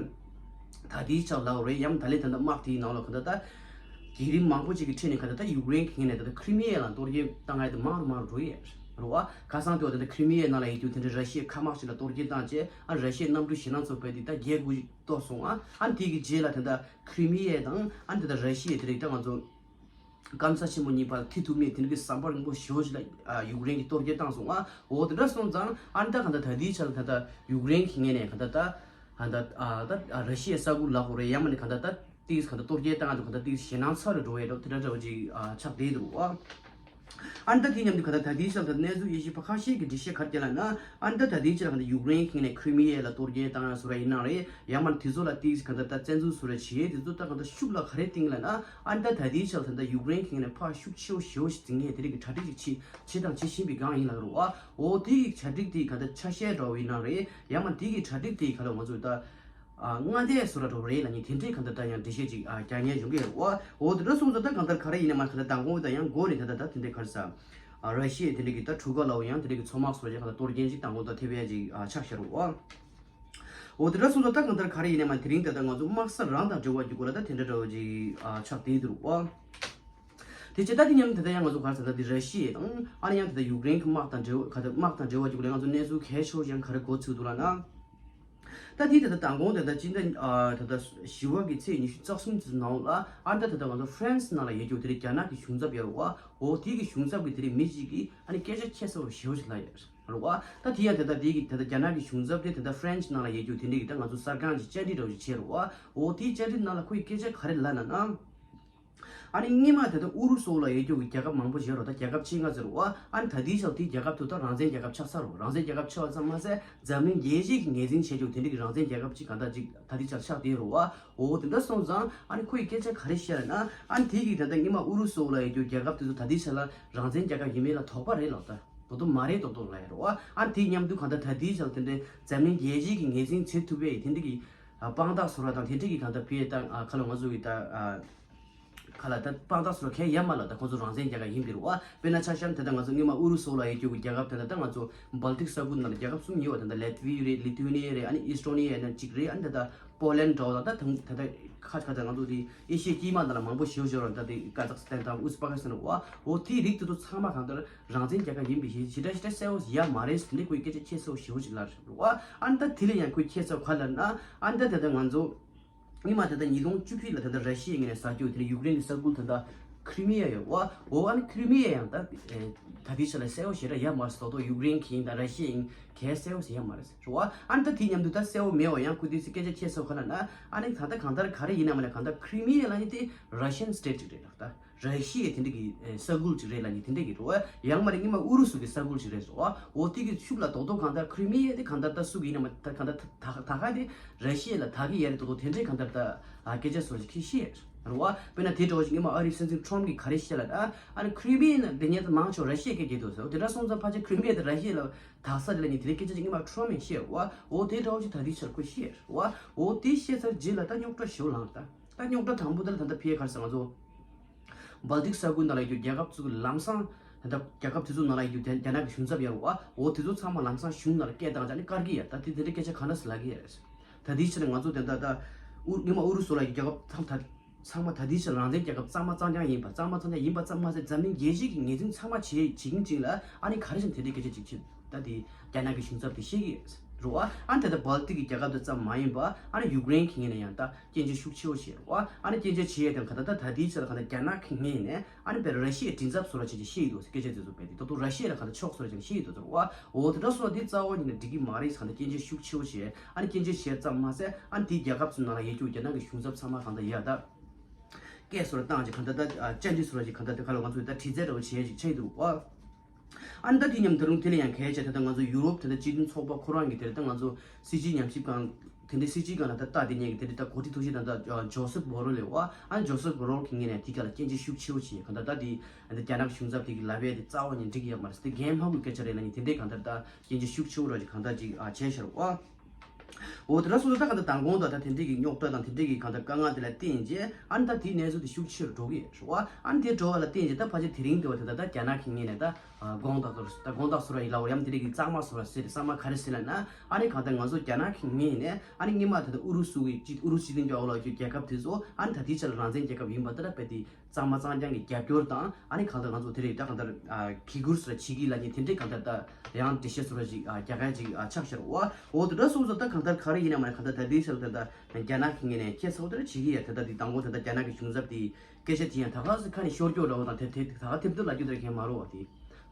ད་ལྟའི་ཆར་ལབ་རེད། ཡང་ད་ལན་ད་ལྟ་དམག་དེའི་ནང་ལ་གང་ལྟར་ད་བརྒྱུད་རིམ་མང་པོ་ཅིག་གི་ཁྲོད་ནས་གང་ལྟར་ད་ཡུཀ་རེན་གྱི་ངོས་ནས་ད་ལྟ་ཁྲི་མི་ཡ་ལ་གཏོར་སྐྱོན་བཏང་ཡ་དེ་མང་རུ་མང་རུ་འགྲོ་ཡི་ཡོད་རེད་པ། ཁ་སང་དུ་ད་ལྟ་ཁྲི་མི་ཡའི་ནང་ལ་ཡོད་རྒྱུ་དེ་འདྲ་ར་ཤི་ཡའི་མཁའ་དམག་ཅིག་ལ་གཏོར་སྐྱོན་བཏང་བྱས། ཨ་ར་ཤི་ཡའི་གནམ་གྲུ་ཞེད་སྣང་ཚ་པོ་དེ་ད་བརྒྱད་དགུ་ཅིག་གཏོར་སོང་། ཨ་ཨ་དེ་གི་རྗེས་ལ་ད་ལྟ་ཁྲི་མི་ཡ་དང་ཨ་ད་ལྟ་ར་ཤི་ཡ་དེ་རིགས་ད་ང་ཚོ་སྐམ་ས་ཆེན་པོ་གཉིས་བར་ལ་མཐུད་ཐུབ་མེད་དེ་འདྲ་གི་ཟམ་པ་རིང་པོ་ཞེ་པོ་ཅིག་ལ་ཨ་ཡུཀ་རེན་གྱིས་གཏོར་སྐྱོན་བཏང་སོང་། ཨ་འོ་དེ་འདྲ་སོང་ཙང་ཨ་ད་གང་ལྟར་ད་ལྟའི་ཆར་ལ་ད་ལྟ་ཡུཀ་རེན་གྱི་ངོས་ནས་གང་ལྟར་ད་གང་ལྟར་ཨ་ད་ཨ་ར་ཤི་ཡའི་ས་ཁུལ་ལབ་དགོས་རེད། ཡང་མིན་ན་གང་ལྟར་ད་ཏིས་གང་ལྟར་གཏོར་སྐྱོན་བཏང་ཡ་དང་། གང་ལྟར་ཏིས་ཞེད་སྣང་ཚ་རུ་འགྲོ་ཡ་འདྲ་བོ་དེ་འདྲ་འདྲ་བོ་ཅིག་ཨ་ཆགས་བསྡད་འདུག་པ། ཨ་ནི་ད་དེ་མཉམ་དུ་གང་ལྟར་ད་ལྟའི་ཆར་ད་གནས་ཚུལ་དབྱེ་ཞིབ་པ་ཁ་ཤས་ཀྱིས་འགྲེལ་བཤད་ག་རེ་བྱས་ལབ་ན། ཨ་ནི་ད་ད་ལྟའི་ཆར་གང་ལྟར་ཡུཀ་རེན་གྱི་ངོས་ནས་ཁྲི་མི་ཡ་ལ་གཏོར་སྐྱོན་བཏང་ཡ་བཟོ་འདྲ་ཡིན་ནའང་རེད། ཡང་མིན་ན་དེ་ཚོ་ལ་ཏིས་གང་ལྟར་ད་བཙན་འཛུལ་བཟོ་འདྲ་བྱས། དེ་ཚོ་ད་གང་ལྟར་ཤུགས་ལ་ག་རེ་བཏིང་ལབ་ན། ཨ་ནི་ད་ད་ལྟའི་ཆར་ད་ལྟ་ཡུཀ་རེན་གྱི་ངོས་ནས་ཕར་ཤུགས་ཆེ་བོ་ཞེ་པོ་ཞིག་འཛིན་མཁན་དེ་རིགས་ཀྱི་གྲ་སྒྲིག་ཅིག་བྱེད་བྱེད་དང་བྱེད་བཞིན་པའི་སྒང་ཡིན་ལབ་རེད་པ། འོ་དེ་གི་གྲ་སྒྲིག་དེ་གང་ལྟར་ཆ་ཤས་འདྲ་བོ་ཡིན་ནའང་རེད། ཡང་མིན་ན་དེ་གི་གྲ་སྒྲིག་དེ་ག་ལ་ང་ཚོ་ད་ཨ་མངའ་སྡེ་བཟོ་འདྲ་འདྲ་བོ་རེད་ལབ་མཁན་དེ་འདྲའི་གང་ལྟར་ད་ཡང་འགྲེལ་བཤད་ཅིག་ཨ་རྒྱག་མཁན་ཡོང་གི་ཡོད་རེད་པ། འོ་དེ་འདྲ་སོང་ཙང་ད་གང་ལྟར་ག་རེ་ཡིན་ན་མ་གང་ལྟར་མདང་དགོང་ད་ཡང་འགོ་ནས་ད་ལྟ་ད་དེ་འདྲའི་ག་རེ་ཟ་ཨ་ར་ཤི་ཡའི་དེ་འདྲའི་གི་ད་གྲུ་ཁ་ལབ་པ་ཡང་དེ་འདྲའི་གི་མཚོ་དམག་བཟོ་འདྲ་གང་ལྟར་གཏོར་སྐྱོན་ཅིག་མདང་དགོང་ད་ཐེབས་ཡ་ཅིག་ཨ་ཆགས་བཞག་རེད་པ། འོ་དེ་འདྲ་སོང་ཙང་ད་གང་ལྟར་ག་རེ་ཡིན་ན་མ་དེ་རིང་ད་ལྟ་ང་ཚོ་དམག་ས་རང་དང་འབྲེལ་བ་ཡོད་སྐོར་ལ་ད་དེ་འདྲ་འདྲ་བོ་ཅིག་ཨ་ཆགས་བསྡད་འདུག་པ། དེ་བྱས་ད་དེ་མཉམ་དུ་ད་ལྟ་ཡང་ང་ཚོ་ག་རེ་ཟ་ད་དེ་ར་ཤི་ཡ་དང་ཨ་ནི་ཡང་ད་ལྟ་ཡུཀ་རེན་གྱི་དམག་དང་འབྲེལ་བ་ག་ད་དམག་དང་འབྲེལ་བ་ཡོད་སྐོར་ལ་ང་ཚོ་གནས་ཚུལ་གལ་ཆེ་བོ་ཡང་ག་རེ་གོ་ཚུལ་འདུག་ལབ་ན། ད་དེ་ད་ལྟ་མདང་དགོང་ད་ལྟ་སྤྱི་ཟླ་ཨ་ད་ལྟ་བཞི་པ་གི་ཚེས་ཉི་ཤུ་རྩ་གསུམ་ཙམ་ནང་ལ་ཨ་ད་ད་ལྟ་ང་ཚོ་ཧྥ་རན་སི་ནང་ལ་ཡོད་རྒྱུ་དེ་རིགས་རྒྱ་ནག་གི་གཞུང་ཚབ་ཡོད་རེད་པ། འོ་དེ་གི་གཞུང་ཚབ་ཀྱི་དེ་རིགས་མི་གཅིག་གིས་ཨ་ནི་སྐད་ཆ་ཁྱད་མཚར་བ་ཞེ་པོ་ཞིག་ལབ་ཡོད་རེད་པ། ད་དེ་ཡང་ད་ལྟ་དེ་གི་ད་ལྟ་རྒྱ་ནག་གི་གཞུང་ཚབ་དེ་ད་ལྟ་ཧྥ་རན་སི་ནང་ལ་ཡོད་རྒྱུ་དེ་འདྲ་གི་ད་ང་ཚོ་གསར་ཁང་གི་བཅར་འདྲི་འདྲ་བོ་ཞིག་བྱས་རེད་པ། འོ་དེའི་བཅར་འདྲི་ནང་ལ་ཁོ་ཡི་སྐད་ཆ་ག་རེ་ལབ་ན་ན། ཨ་ནི་སྔོན་མ་ད་ལྟ་ཨུ་རུ་སུ་ལ་ཡོད་རྒྱུ་གི་རྒྱལ་ཁབ་མང་པོ་ཞིག་ཡོད་རེད་པ། ད་རྒྱལ་ཁབ་ཆེ་ང་ཟེར་བ། ཨ་ནི་ད་ལྟའི་ཆར་དེའི་རྒྱལ་ཁབ་དེ་ད་རང་བཙན་རྒྱལ་ཁབ་ཆགས་ཚར་རེད་པ། རང་བཙན་རྒྱལ་ཁབ་ཆགས་པ་ཙམ་མ་ཟད་འཛམ་གླིང་རྒྱལ་སྤྱི་གི་ངོས་འཛིན་བྱེད་རྒྱུ་དེ་འདྲ་གི་རང་བཙན་རྒྱལ་ཁབ་ཅིག་གང་ལྟར་ཅིག་ད་ལྟའི་ཆར་ཆགས་བསྡད་ཡོད་རེད་པ། འོ་དེ་འདྲ་སོང་ཙང་ཨ་ནི་ཁོ་ཡི་སྐད་ཆ་ག་རེ་བཤད་ལབ་ན། ཨ་ནི་དེ་གི་ད་ལྟ་སྔོན་མ་ཨུ་རུ་སུ་ལ་ཡོད་རྒྱུ་རྒྱལ་ཁབ་དེ་ཚོ་ད་ལྟའི་ཆར་ལ་རང་བཙན་རྒྱལ་ཁབ་ཡིན་མིན་ལ་དོགས་པ་རེད་ལབ་ད། དོ་དོ་མ་རེད་མདོག་མདོག་ལབ་ཡོད་རེད་པ། ཨ་ནི་དེ་མཉམ་དུ་གང་ལྟར་ད་ལྟའི་ཆར་དེ་འདྲའི་འཛམ་གླིང་རྒྱལ་སྤྱི་གི་ངོས་འཛིན་བྱེད་ཐུབ་པའི་དེ་འདྲ་གི་ཨ་དཔང་རྟགས་བཟོ་འདྲ་དང་དེ་འདྲ་གི་གང་ལྟར་ཕ་གི་ད་ཨ་ཁ་ལོ་ང་ཚོ་གི་ད་ཨ་ཁ་ལ་ད་དཔང་རྟགས་བཟོ་འདྲ་གང་ཡང་ཡོད་མ་ལབ། ད་ཁོང་ཚོ་རང་བཙན་རྒྱལ་ཁབ་ཡིན་པ་རེད་པ། དཔེར་ན་ཆ་བཞག་ན་ད་ལྟ་ང་ཚོ་སྔོན་མ་ཨུ་རུ་སུ་ལ་ཡོད་རྒྱུ་གི་རྒྱལ་ཁབ་དེ་འདྲ་ད་ང་ཚོ་སྦལ་ཏིག་ས་ཁུལ་ནང་ལ་རྒྱལ་ཁབ་གསུམ་ཡོད་པ། དེ་འདྲ་ལེ་ཏི་ཝི་ཡ་རེད། ལི་ཐུ་ཝེ་ནི་ཡ་རེད། ཨ་ནི་ཨི་སི་ཊོ་ནི་ཡ་ཡིན་ན་གཅིག་རེད། ཨ་ནི་ད་ལྟ་པོ་ལན་འདྲ་བོ་དང་ད་ད་ད་ཁ་ཁ་ད་ང་ཚོ་དེ་ཨེ་ཤི་ཡའི་དཀྱིལ་མ་ནང་ལ་མང་པོ་ཞེ་པོ་ཅིག་ཡོད་རེད། ད་དེ་ཀ་ཛག་སི་ཐན་དང་ཨུ་ཛི་པ་ཀི་སི་ཐན་རེད་པ། འོ་དེའི་རིགས་དེ་ཚོ་ཚང་མ་གང་ལྟར་རང་བཙན་རྒྱལ་ཁབ་ཡིན་པའི་ཞེ་ཞེ་དྲག་ཞེ་དྲག་གསལ་པོ་ཡོད་མ་རེད་ཟེར་ནས་ཁོས་སྐད་ཆ་ཁྱད་མཚར་པོ་ཞེ་པོ་ཅིག་ལབ་རེད་པ། ཨ་ནི་ད་དེ་ལས་ཡང་ཁོས་ཁྱད་མཚར་པོ་ག་རེ་ལབ་ན། ཨ་ནི་ད་ད་ལྟ་ང་ཚོ་སྔོན་མ་ད་ལྟ་ཉིས་སྟོང་བཅུ་བཞི་ལ་ད་ལྟ་ར་ཤི་ཡའི་ངོས་ནས་ཟ་རྒྱུ་དེ་ནི་ཡུཀ་རེན་གྱི་ས་ཁུལ་ད་ལྟ་ཁྲི་མི་ཡ་ཡོད་པ། འོ་ཨ་ནི་ཁྲི་མི་ཡ་ཡང་ད་ཨེ་ད་ལྟའི་ཆ་ལ་གསལ་པོ་ཞེ་དྲག་ཡོད་མ་རེད་ཟེར། ད་ཡུཀ་རེན་གྱི་ཡིན་དང་ར་ཤི་ཡའི་ཡིན་གལ་གསལ་པོ་ཞིག་ཡོད་མ་རེད་ཟེར་བ། ཨ་ནི་ད་དེའི་མཉམ་དུ་ད་གསལ་པོ་མེད་པ་ཡང་ཁོ་དེའི་སྐད་ཆ་ཁྱད་མཚར་པོ་ག་རེ་ལབ་ན། ཨ་ནི་ད་ལྟ་གང་ལྟར་ག་རེ་ཡིན་ན་མ་ལ་གང་ལྟར་ཁྲི་མི་ཡ་ལབ་མཁན་དེ་ར་ཤི་ཡན་སི་ཊེ་ཊི་ཅིག་རེད་ལ། ད་ར་ཤི་ཡའི་དེ་འདྲ་གི་ཨེ་ས་ཁུལ་ཅིག་རེད་ལབ་མཁན་དེ་འདྲ་གི་རེད་པ། ཡང་མ་རེད་སྔོན་མ་ཨུ་རུ་སུ་གི་ས་ཁུལ་ཅིག་རེད་ཟེར་བ། འོ་དེ་གི་ཤུགས་ལ་རྡོག་རྡོག་གང་ལྟར་ཁྲི་མི་ཡ་དེ་གང་ལྟར་ད་སུ་གི་ཡིན་ན་མ་ད་གང་ལྟར་ད་ད་ག་དེ་ར་ཤི་ཡ་ལ་ད་གི་ཡ་རེད། རྡོག་རྡོག་དེ་འདྲའི་གང་ལྟར་ད་ཨ་སྐད་ཆ་བཟོ་ཞིག་ཁྱི་ཤི་རེད་བ། དཔེར་ན་དེ་འདྲ་བོ་ཞིག་སྔོན་མ་ཨ་རིའི་སྲིད་འཛིན་ཁྲོམ་གིས་ག་རེ་བཤད་ལབ་ན། ཨ་ནི་ཁྲི་མི་ཡ་ན་དེ་ཉིད་དུ་མང་ཆེ་བ་ར་ཤི་ཡའི་སྐད་རྒྱག་འདུག་ཟེར། འོ་དེ་འདྲ་སོང་ཙང་ཕལ་ཆེར་ཁྲི་མི་ཡ་དེ་ར་ཤི་ཡ་ལ་ད་ག་ས་དེ་ལ་ནི་དེ་རིང་སྐད་ཆ་ཅིག་སྔོན་མ་ཁྲོམ་ཡིན་ཤེས་བ། འོ་དེ་འདྲ་བོ་ཞིག་ད་ལྟའི་ཆར་ཁོས་ཤེས་བ། འོ་དེ་ཤེས་ཚར་རྗེས་ལ་ད་རྙོག་དྲ་ཞེ་པོ་ལངས། ད་ད་རྙོག་དྲ་དང་པོ་དེ་ལ་ད་ལྟ་ཕ་གི་ག་རེ་ཟེར་ང་ཚོ་སྦལ་ཏིག་ས་ཁུལ་ནང་ལ་ཡོད་རྒྱུ་རྒྱལ་ཁབ་ཚོ་གི་ལམ་སང་ད་ལྟ་རྒྱལ་ཁབ་དེ་ཚོ་ནང་ལ་ཡོད་རྒྱུ་རྒྱ་ནག་གི་གཞུང་ཚབ་ཡོད་རེད་བ། འོ་དེ་ཚོ་ཚང་མ་ལམ་སང་གཞུང་ནང་ལ་སྐད་བཏང་བྱས་ནས་བཀར་གྱི་ཡོད། ད་དེ་དེ་འདྲའི་སྐད་ཆ་ག་འདྲ་ཟེར་ལབ་ཀྱི་ཡོད་རེད། ད་དེའི་ཕྱིར་ང་ཚོ་དེ་འདྲ་ད་ཨུ་སྔོན་མ་ཨུ་རུ་སུ་ལ་ཡོད་རྒྱལ་ཁབ་ཚང་ད་ཚང་མ་ད་ལྟའི་ཆར་རང་བཙན་རྒྱལ་ཁབ་གཙང་མ་གཙང་རྐྱང་ཡིན་པ། གཙང་མ་གཙང་རྐྱང་ཡིན་པ་ཙམ་མ་ཟད་འཛམ་གླིང་རྒྱལ་སྤྱི་གི་ངོས་འཛིན་ཚང་མ་བྱེད་བྱེད་ཀྱིན་ཅིག་ལ། ཨ་ནི་ག་རེ་བྱས་ནས་དེ་འདྲའི་སྐད་ཆ་ཅིག་བྱེད། ད་དེ་རྒྱ་ནག་གི་གཞུང་ཚབ་དེ་བཤད་ཀྱི་ཡོད། རེད་བ། ཨ་ནི་ད་ལྟ་སྦལ་ཏིག་གི་རྒྱལ་ཁབ་དེ་ཙམ་མ་ཡིན་པ་ཨ་ནི་ཡུཀ་རེན་གྱི་ངོས་ནས་ཡང་ད་སྐྱོན་བརྗོད་ཤུགས་ཆེ་བོ་བྱས་རེད་བ། ཨ་ནི་སྐྱོན་བརྗོད་བྱས་ཡ་དང་ག་ད་ད་ད་ལྟའི་ཆར་ག་ད་རྒྱ་ནག་གི་ངོས་ནས་ཨ་ནི་དཔེར་ར་ཤི་ཡའི་མགྲིན་ཚབ་བཟོ་འདྲ་བྱས་ཅིག་བཤད་ཡོད་འདུག་ཟེར་སྐད་ཆ་དེ་ཚོ་སྤེལ་ཏེ་ད་དུང་ར་ཤི་ཡ་ལ་ག་ད་ཕྱོགས་བཟོ་འདྲ་ཅིག་བཤད་ཡོད་འདུག་ཟེར་བ། འོ་དེ་འདྲ་སོགས་དེ་རྩ་བ་ཉིད་ནས་འགྲིག་གི་མ་རེད་ཟེར་ག་ད་སྐྱོན་བརྗོད་ཤུགས་ཆེ་བོ་བྱས། ཨ་ནི་སྐྱོན་བརྗོད་བྱས་ཙམ་མ་ཟད་ཨ་ནི་དེའི་རྒྱལ་ཁབ་ཚོའི་ནང་ལ་ཡོད་རྒྱུ་རྒྱ་ནག་གི་གཞུང་ཚབ་ཚང་མ་གང་ལྟར་ཡ་ད་སྐད་བཟོ་འདྲ་བཏང་ཅིག་གང་ལྟར་ད་བཅར་འདྲི་བཟོ་འདྲ་ཅིག་གང་ལྟར་དེ་ག་ལ་ང་ཚོས་ད་དྲི་རྩད་འདྲ་བོ་བྱས་ཅིག་ཆགས་ཡོད་འདུག་བ། ཨ་ནི་ད་དེ་མཉམ་ད་རུང་དེ་ལས་ཡང་གལ་ཆེ་ད་ལྟ་ང་ཚོ་ཡུ་རོབ་ད་ལྟ་སྤྱི་མཐུན་ཚོགས་པ་ཁོ་རང་གི་དེ་ལ་ད་ང་ཚོ་སྲིད་སྤྱི་ཉམས་ཞིབ་ཁང་དེ་འདྲའི་སྲིད་སྤྱི་སྒང་ལ་ད་ལྟ་དེ་ཉན་གི་དེ་འདྲའི་ད་འགོ་ཁྲིད་ཐུག་ཤེས་ད་ལྟ་ཇོ་སེབ་བྷོ་རོལ་ལས་བ། ཨ་ནི་ཇོ་སེབ་བྷོ་རོལ་གི་ངོས་ནས་དེ་ག་ལ་སྐྱོན་བརྗོད་ཤུགས་ཆེ་བོ་བྱས་གང་ལྟར་ད་དེ་ཨ་ནི་རྒྱ་ནག་གཞུང་ཚབ་དེ་གི་ལབ་ཡས་དེ་རྩ་བ་ཉིད་འགྲིག་གི་ཡོད་མ་རེད་ཟེར་ཏེ་འགན་མ་འཁུར་སྐད་ཆ་རེད་ལབ་ནི་དེ་འདྲའི་གང་ལྟར་ད་སྐྱོན་བརྗོད་ཤུགས་ཆེ་བོ་ར་ཅིག་གང་ལྟར་ཅིག་ཨ་བྱས་ཤར་བ། འོ་དེ་འདྲ་སོང་ཙང་ད་གང་ལྟར་མདང་དགོང་དང་ད་དེ་འདྲའི་གི་རྙོག་དྲ་དང་དེ་འདྲའི་གི་གང་ལྟར་དཀའ་ངལ་དེ་ལ་བརྟེན་རྗེས་ཨ་ནི་ད་དེའི་གནས་ཚུལ་དེ་ཤུགས་ཆེ་རུ་འགྲོ་གི་ཡོད་རེད་བ། ཨ་ནི་དེ་འགྲོ་བ་ལ་བརྟེན་རྗེས་ད་ཕལ་ཆེར་དེ་རིང་འདྲ་བ་དེ་ད་ད་རྒྱ་ནག་གི་ངོས་ནས་ད་དགོངས་དག་ད་དགོངས་དག་སུ་ར་ཡིན་ལབ་བ་ཡང་དེ་འདྲའི་གི་གཙང་མ་སུ་ར་ཟེར་གཙང་མ་ག་རེ་ཟེར་ལབ་ན་ཨ་ནི་གང་ལྟར་ང་ཚོ་རྒྱ་ནག་གི་ངོས་ནས་ཨ་ནི་སྔོན་མ་ད་ད་ཨུ་རུ་སུ་གི་ཅི་ཨུ་རུ་སུ་སྤྱི་མཐུན་ལྗོངས་འོག་ལ་ཡོད་རྒྱལ་ཁབ་དེ་ཚོ་ཨ་ནི་ད་དེའི་ཆ་ལ་རང་བཙན་རྒྱལ་ཁབ་ཡིན་པ་དེ་ལ་དཔེ་དེ་གཙང་མ་གཙང་རྐྱང་གི་རྒྱབ་སྐྱོར་དང་ཨ་ནི་གང་ལྟར་ང་ཚོ་དེ་རེད་ད་གང་ལྟར་གི་གུར་སུ་ར་བྱེད་ཀྱི་ལབ་ནི་དེ་འདྲའི་གང་ལྟར་ད་ཡང་འགྲེལ་བཤད་སུ་ར་ཞིག་རྒྱག་མཁན་ཅིག་ཆགས་ཤར་བ། འོ་དེ་འདྲ་སོང་ཙང་ད་གང་ལྟར་ག་རེ་ཡིན་ན་མ་ནི་གང་ལྟར་ད་ལྟའི་ཆར་ད་ལྟ་རྒྱ་ནག་གི་ངོས་ནས་ཁྱེད་ཚོ་དེ་འདྲ་བྱེད་ཀྱི་ཡ་དེ་ད་དེ་དང་པོ་ད་ལྟ་རྒྱ་ནག་གི་གཞུང་ཚབ་དེ་སྐད་ཆ་དེ་ཡང་ད་ག་སེ་ཁ་ནས་ཤོར་སྐྱོ་འདྲ་བོ་དང་དེ་དེ་ད་ག་ཐེབས་ཐེབས་ལ་རྒྱུ་དེ་མཁན་མ་རུ་བ་དེ་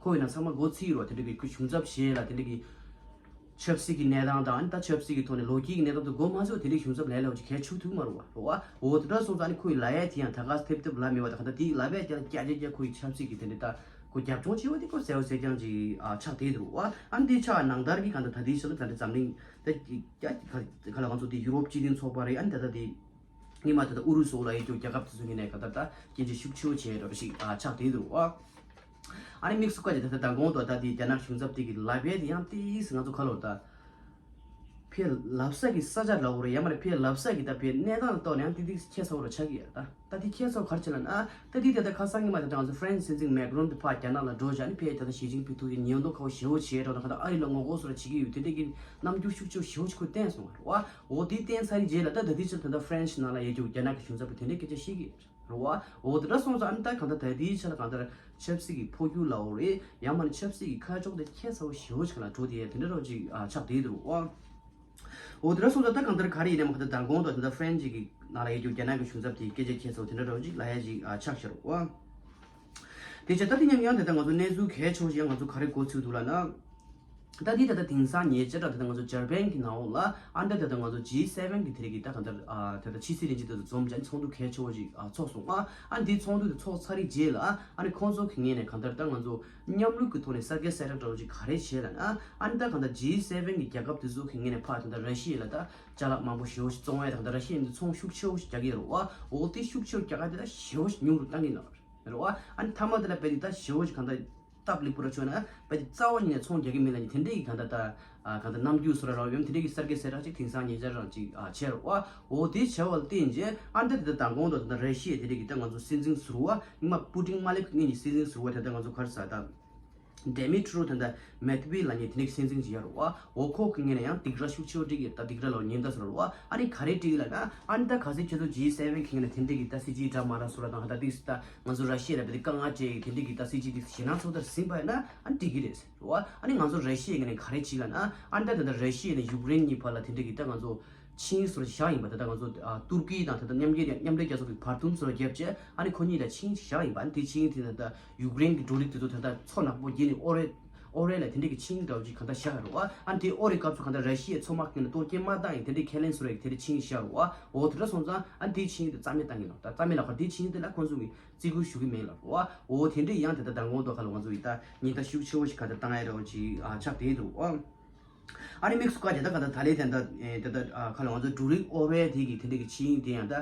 ཁོ་ཡིན་ན་ཚང་མ་མགོ་ཚིག་རུ་བ་དེ་འདྲ་གི་ཁོ་གཞུང་ཚབ་བྱེད་ལ་དེ་འདྲ་གི་ཆབ་སྲིད་ཀྱི་གནས་སྟངས་དང་ཨ་ནི་ད་ཆབ་སྲིད་ཀྱི་ཐོག་ནས་ལོ་རྒྱུས་ཀྱི་གནས་སྟངས་དེ་མགོ་མ་ཚོས་དེ་འདྲའི་གཞུང་ཚབ་ལས་སླ་བོ་ཅིག་གལ་ཆུ་ཐུག་མ་རུ་བ་རུ་བ། འོ་དེ་འདྲ་སོང་ཙང་ཨ་ནི་ཁོ་ཡི་ལ་ཡ་དེ་ཡང་ད་ག་སེ་ཐེབས་ཐེབས་ལ་མེད་བ་དང་ག་ད་དེ་ལ་བས་ཀྱང་སྐྱ་ཇེ་སྐྱ་ཁོ་ཡི་ཆབ་སྲིད་ཀྱི་དེ་འདྲ་ད་ཁོ་རྒྱབ་ལྗོངས་ཆེ་བ་དེ་ཁོ་གསལ་བོ་གསལ་རྐྱང་ཅིག་ཆགས་བསྡད་འདུག་བ། ཨ་ནི་དེ་ཆགས་ནང་ལྟར་གྱི་ག་ད་ད་དེའི་ཆ་ལ་ད་འདྲ་འཛམ་གླིང་ད་ཀྱ་ག་ལ་ང་ཚོ་དེ་ཡུ་རོབ་སྤྱི་མཐུན་ཚོགས་པ་རེད། ཨ་ནི་ད་ད་དེ་སྔོན་མ་ད་ལྟ་ཨུ་རུ་སུ་ལ་ཡོད་རྒྱུ་རྒྱལ་ཁབ་དེ་ཚོ་ངོས་ནས་ག་ད་ད་སྐྱོན་བརྗོད་ཤུགས་ཆེ་བོ་བྱས་འདྲ་བ་ཞིག་ཨ་ཆགས་བསྡད་འདུག་ཨ། ཨ་ནི་དམིགས་སུ་བཀར་ཏེ་ད་ལྟ་མདང་དགོང་དུ་ད་དེ་རྒྱ་ནག་གཞུང་ཚབ་དེ་གི་ལབ་ཡས་དེ་ཡང་ཏིས་ང་ཚོ་ཁ་ལོ་ད་ཕའི་ལབ་ས་གི་ས་ཆ་ལ་འོ་རེད་ཡ་མ་རེད་ཕའི་ལབ་ས་གི་ད་ཕའི་གནས་སྟངས་ལ་གཏོགས་ནས་ཡང་ཏི་ཏིས་ཁྱད་མཚར་བོ་རུ་ཆགས་ཀྱི་ཡ་ད། ད་དེ་ཁྱད་མཚར་ག་རེ་བྱས་ལབ་ན་ད་དེ་དེ་ད་ཁ་སང་ཉི་མ་ད་ལྟ་ང་ཚོ་ཧྥ་རན་སི་སྲིད་འཛིན་མེག་རོན་དེ་ཕར་རྒྱ་ནག་ལ་འགྲོ་བྱས་ནི་ཕའི་ད་ལྟ་ཞི་ཅིན་ཕིང་ཐུག་རྗེས་ཉེན་རྟོག་ཁ་བོ་ཞེ་བོ་བྱས་འགྲོ་ན་ག་ད་ཨ་རི་ལ་ངོ་རྒོལ་སོགས་ར་བྱེད་ཀྱི་ཡོད་དེ་འདྲས་ཀྱི་རྣམ་འགྱུར་ཤུགས་ཆེ་ཞེ་བོ་ཞིག་ཁོས་བསྟན་སོང་བ་རེད་བ། འོ་དེ་བསྟན་ཚར་རྗེས་ལ་ད་ད་དེ་ཕྱིར་ད་ལྟ་ཧྥ་རན་སི་ནང་ལ་ཡོད་རྒྱུ་རྒྱ་ནག་གི་གཞུང་ཚབ་པ་དེ་འདྲས་སྐད་ཆ་བཤད་ཀྱི་རེད་བ། འོ་དེ་འདྲ་སོང་ཙང་ཨ་ནི་ད་གང་ལྟར་ད་དེའི་ཆ་ལ་གང་ལྟར་ཆབ་སྲིད་ཀྱི་འཕོ་འགྱུར་ལ་འོ་རེད་ཡང་མ་ནི་ཆབ་སྲིད་ཀྱི་ཁ་ཕྱོགས་དེ་ཁྱད་མཚར་བོ་ཞེ་བོ་ཞིག་ལ་འགྲོ་དེ་དེ་འདྲ་རོ་ཅིག་ཆགས་བསྡད་འདུག་བ། འོ་དེ་འདྲ་སོང་ཙང་ད་གང་ལྟར་ག་རེ་ཡིན་ནའང་ད་མདང་དགོང་དང་ད་ཧྥ་རན་སི་གི་ནང་ལ་ཡོད་རྒྱུ་རྒྱ་ནག་གི་གཞུང་ཚབ་དེའི་སྐད་ཆ་ཁྱད་མཚར་དེ་འདྲ་འདྲ་བོ་ཅིག་ལབ་ཡ་ཅིག་ཨ་ཆགས་ཤར་བ། དེ་བྱས་ད་དེ་མཉམ་ཡང་དེ་ལྟར་ང་ཚོ་གནས་ཚུལ་གལ་ཆེ་བོ་ཞིག་ཡང་ང་ཚོ་ག་རེ་གོ་ཚུལ་འདུག་ལབ་ན། ད་དེ་ད་ལྟ་དེང་སང་ཉེ་ཆར་ད་ལྟ་ང་ཚོ་འཇར་པན་གི་ནང་འོག་ལ་ཨ་ད་ད་ལྟ་ང་ཚོ་ཇི་སེ་ཝེན་གི་དེ་རིགས་ཀྱི་ད་གང་ལྟར་ཨ་ད་ལྟ་ཕྱི་སྲིད་བློན་ཆེན་དེ་ཚོ་འཛོམས་བྱས་ནས་ཚོགས་འདུ་གལ་ཆེ་བོ་ཞིག་ཨ་ཚོགས་སོང་ཨ། ཨ་འདི་ཚོགས་འདུ་དེ་ཚོགས་ཚར་རིགས་རྗེས་ལ་ཨ་ནི་ཁོང་ཚོ་གི་ངོས་ནས་གང་ལྟར་ད་ང་ཚོ་མཉམ་རུབ་ཀྱི་ཐོག་ནས་གསར་བརྗེ་གསལ་བསྒྲགས་འདྲ་བོ་ཅིག་ག་རེ་བྱས་ལབ་ན། ཨ་ནི་ད་གང་ལྟར་ཇི་སེ་ཝེན་གྱི་རྒྱལ་ཁབ་དེ་ཚོ་གི་ངོས་ནས་ཕར་ད་ལྟ་ར་ཤི་ཡ་ལ་ད་ཅ་ལག་མང་པོ་ཞེ་པོ་ཞིག་བཙོང་བས་ད་གང་ལྟར་ར་ཤི་ཡ་འདི་ཚོང་ཤུགས་ཆེ་བོ་ཞིག་རྒྱག་གི་ཡོད་རེད་བ། འོ་དེ་ཤུགས་ཆེ་བོ་རྒྱག་ག་དེ་ད་ཞེ་པོ་ཞིག་ཉུང་རུ་བཏང་གི་ཡོད་རེད་བ། ཨ་ནི་མཐའ་མ་དེ་ལ་དཔེ་དེ་ད་ཞེ་པོ་ཞིག་གང་ལྟར་སྟབས་ལེགས་པོ་ར་བྱུང་ན་དཔེ་དེ་རྩ་བ་ཉིད་ནས་ཚོང་རྒྱག་གི་མིན་ལབ་ནི་དེ་འདྲའི་གི་གང་ལྟར་ད་གང་ལྟར་རྣམ་འགྱུར་བཟོ་འདྲ་ར་ཡོད་དེ་འདྲའི་གི་གསར་བརྗེ་གསལ་བསྒྲགས་ཅིག་དེང་སང་ཉེ་ཆར་རང་ཅིག་བྱས་རེད་བ། འོ་དེ་བྱས་པ་ལ་བརྟེན་རྗེས་ཨ་ནི་ད་དེ་ད་མདང་དགོང་དུ་ད་ལྟ་ར་ཤི་ཡ་དེ་འདྲའི་གི་ད་ང་ཚོ་སྲིད་འཛིན་ཟུར་པ་ཉི་མ་པུ་ཏིན་མ་ལེབ་ཀྱི་སྔོན་གྱི་སྲིད་འཛིན་ཟུར་པ་དེ་ད་ང་ཚོ་ག་རེ་ཟེར་ད། ཌེ་མི་ཏྲོ་དེ་འདྲ་མེད་ཏི་བི་ལབ་མཁན་དེ་འདྲའི་སྲིད་འཛིན་ཅིག་ཡོད་རེད་བ། འོ་ཁོ་གི་ངོས་ནས་ཡང་སྡིགས་ར་ཤུགས་ཆེ་བོ་སྤྲད་ཀྱི་ད་སྡིགས་ར་ལ་ཉེན་བརྡ་བཟོ་རེད་བ། ཨ་ནི་ག་རེ་སྤྲད་ཀྱི་ལབ་ན་ཨ་ནི་ད་ག་ཚོད་ཁྱེད་ཚོ་ཇི་སེ་ཝེན་གི་ངོས་ནས་དེ་འདྲའི་གི་ད་སྲིད་ཇུས་འདྲ་མ་འདྲ་བཟོ་ར་དང་ད་ཏིག་ད་ང་ཚོ་ར་ཤི་ཡ་ལ་བལྟས་ཏེ་དཀའ་ངལ་སྤྲད་ཀྱི་དེ་འདྲའི་གི་ད་སྲིད་ཇུས་དེ་ཞེད་སྣང་ཚ་པོ་དེ་ཟིན་པ་ཡིན་ན་ཨ་ནི་འགྲིག་གི་རེད་ཟེར་རེད་བ། ཨ་ནི་ང་ཚོ་ར་ཤི་ཡའི་ངོས་ནས་ག་རེ་བྱེད་ལབ་ན་ཨ་ནི་ད་ད་ལྟ་ར་ཤི་ཡ་ནས་ཡུཀ་རེན་གཉིས་བར་ལ་དེ་འདྲའི་གི་ད་ང་ཚོ་ཆིངས་ཡིག་བཟོ་ར་བཞག་ཡིན་པ་ད་ལྟ་ང་ཚོ་ཨ་ཏུར་ཀི་དང་ད་ལྟ་མཉམ་འབྲེལ་མཉམ་འབྲེལ་རྒྱལ་ཚོགས་ཀྱི་བར་འདུམ་བཟོ་ར་བརྒྱབ་བྱས་ཨ་ནི་ཁོ་གཉིས་ལ་ཆིངས་ཡིག་བཞག་ཡིན་པ། ཨ་ནི་དེ་ཆིངས་ཡིག་དེ་ད་ལྟ་ཡུཀ་རེན་གྱི་འབྲུ་རིགས་དེ་ཚོ་ད་ལྟ་མཚོ་ནག་པོ་བརྒྱུད་ནས་ཨོ་རེ་ཨོ་རེ་ལ་དེ་འདྲའི་གི་ཆིངས་ཡིག་འདྲ་བོ་ཅིག་གང་ལྟར་བཞག་ཡོད་རེད་བ། ཨ་ནི་དེ་ཨོ་རེའི་སྐབས་སུ་གང་ལྟར་ར་ཤི་ཡའི་མཚོ་དམག་གི་ནང་གཏོར་སྐྱོན་མ་བཏང་ཡིན་དེ་འདྲའི་ཁས་ལེན་བཟོ་ར་གི་དེ་འདྲའི་ཆིངས་ཡིག་བཞག་ཡོད་རེད་བ། འོ་དེ་འདྲ་སོང་ཙང་ཨ་ནི་དེའི་ཆིངས་ཡིག་དེ་རྩ་མེད་བཏང་གི་ལ་ད་རྩ་མེད་ལ་ག་དེའི་ཆིངས་ཡིག་དེ་ལ་ཁོང་ཚོ་གི་བརྩི་བཀུར་ཞུ་གི་མེད་ལབ་རེད་བ། འོ་དེ་འདྲ་ཡང་དེ་ལྟར་མདང་དགོང་དུ་ཁ་ལ་ང་ཚོ་ཡི་ད་ཉེན་བརྡ་ཤུགས་ཆེ་བོ་ཞིག་ག་ད་བཏང་ཡ་རེད་བ་ཅིག་ཨ་ཆགས་བསྡད་འདུག་ཨ། ཨ་ནི་དམིགས་སུ་བཀར་བྱས་ད་ག་ད་ད་ལན་དེ་འདྲ་ཨེ་དེ་ལྟར་ཨ་ཁ་ལ་ང་ཚོ་འབྲུ་རིགས་ཨོ་རེ་དེ་གི་དེ་འདྲ་གི་ཆིངས་ཡིག་དེ་ཡང་ད་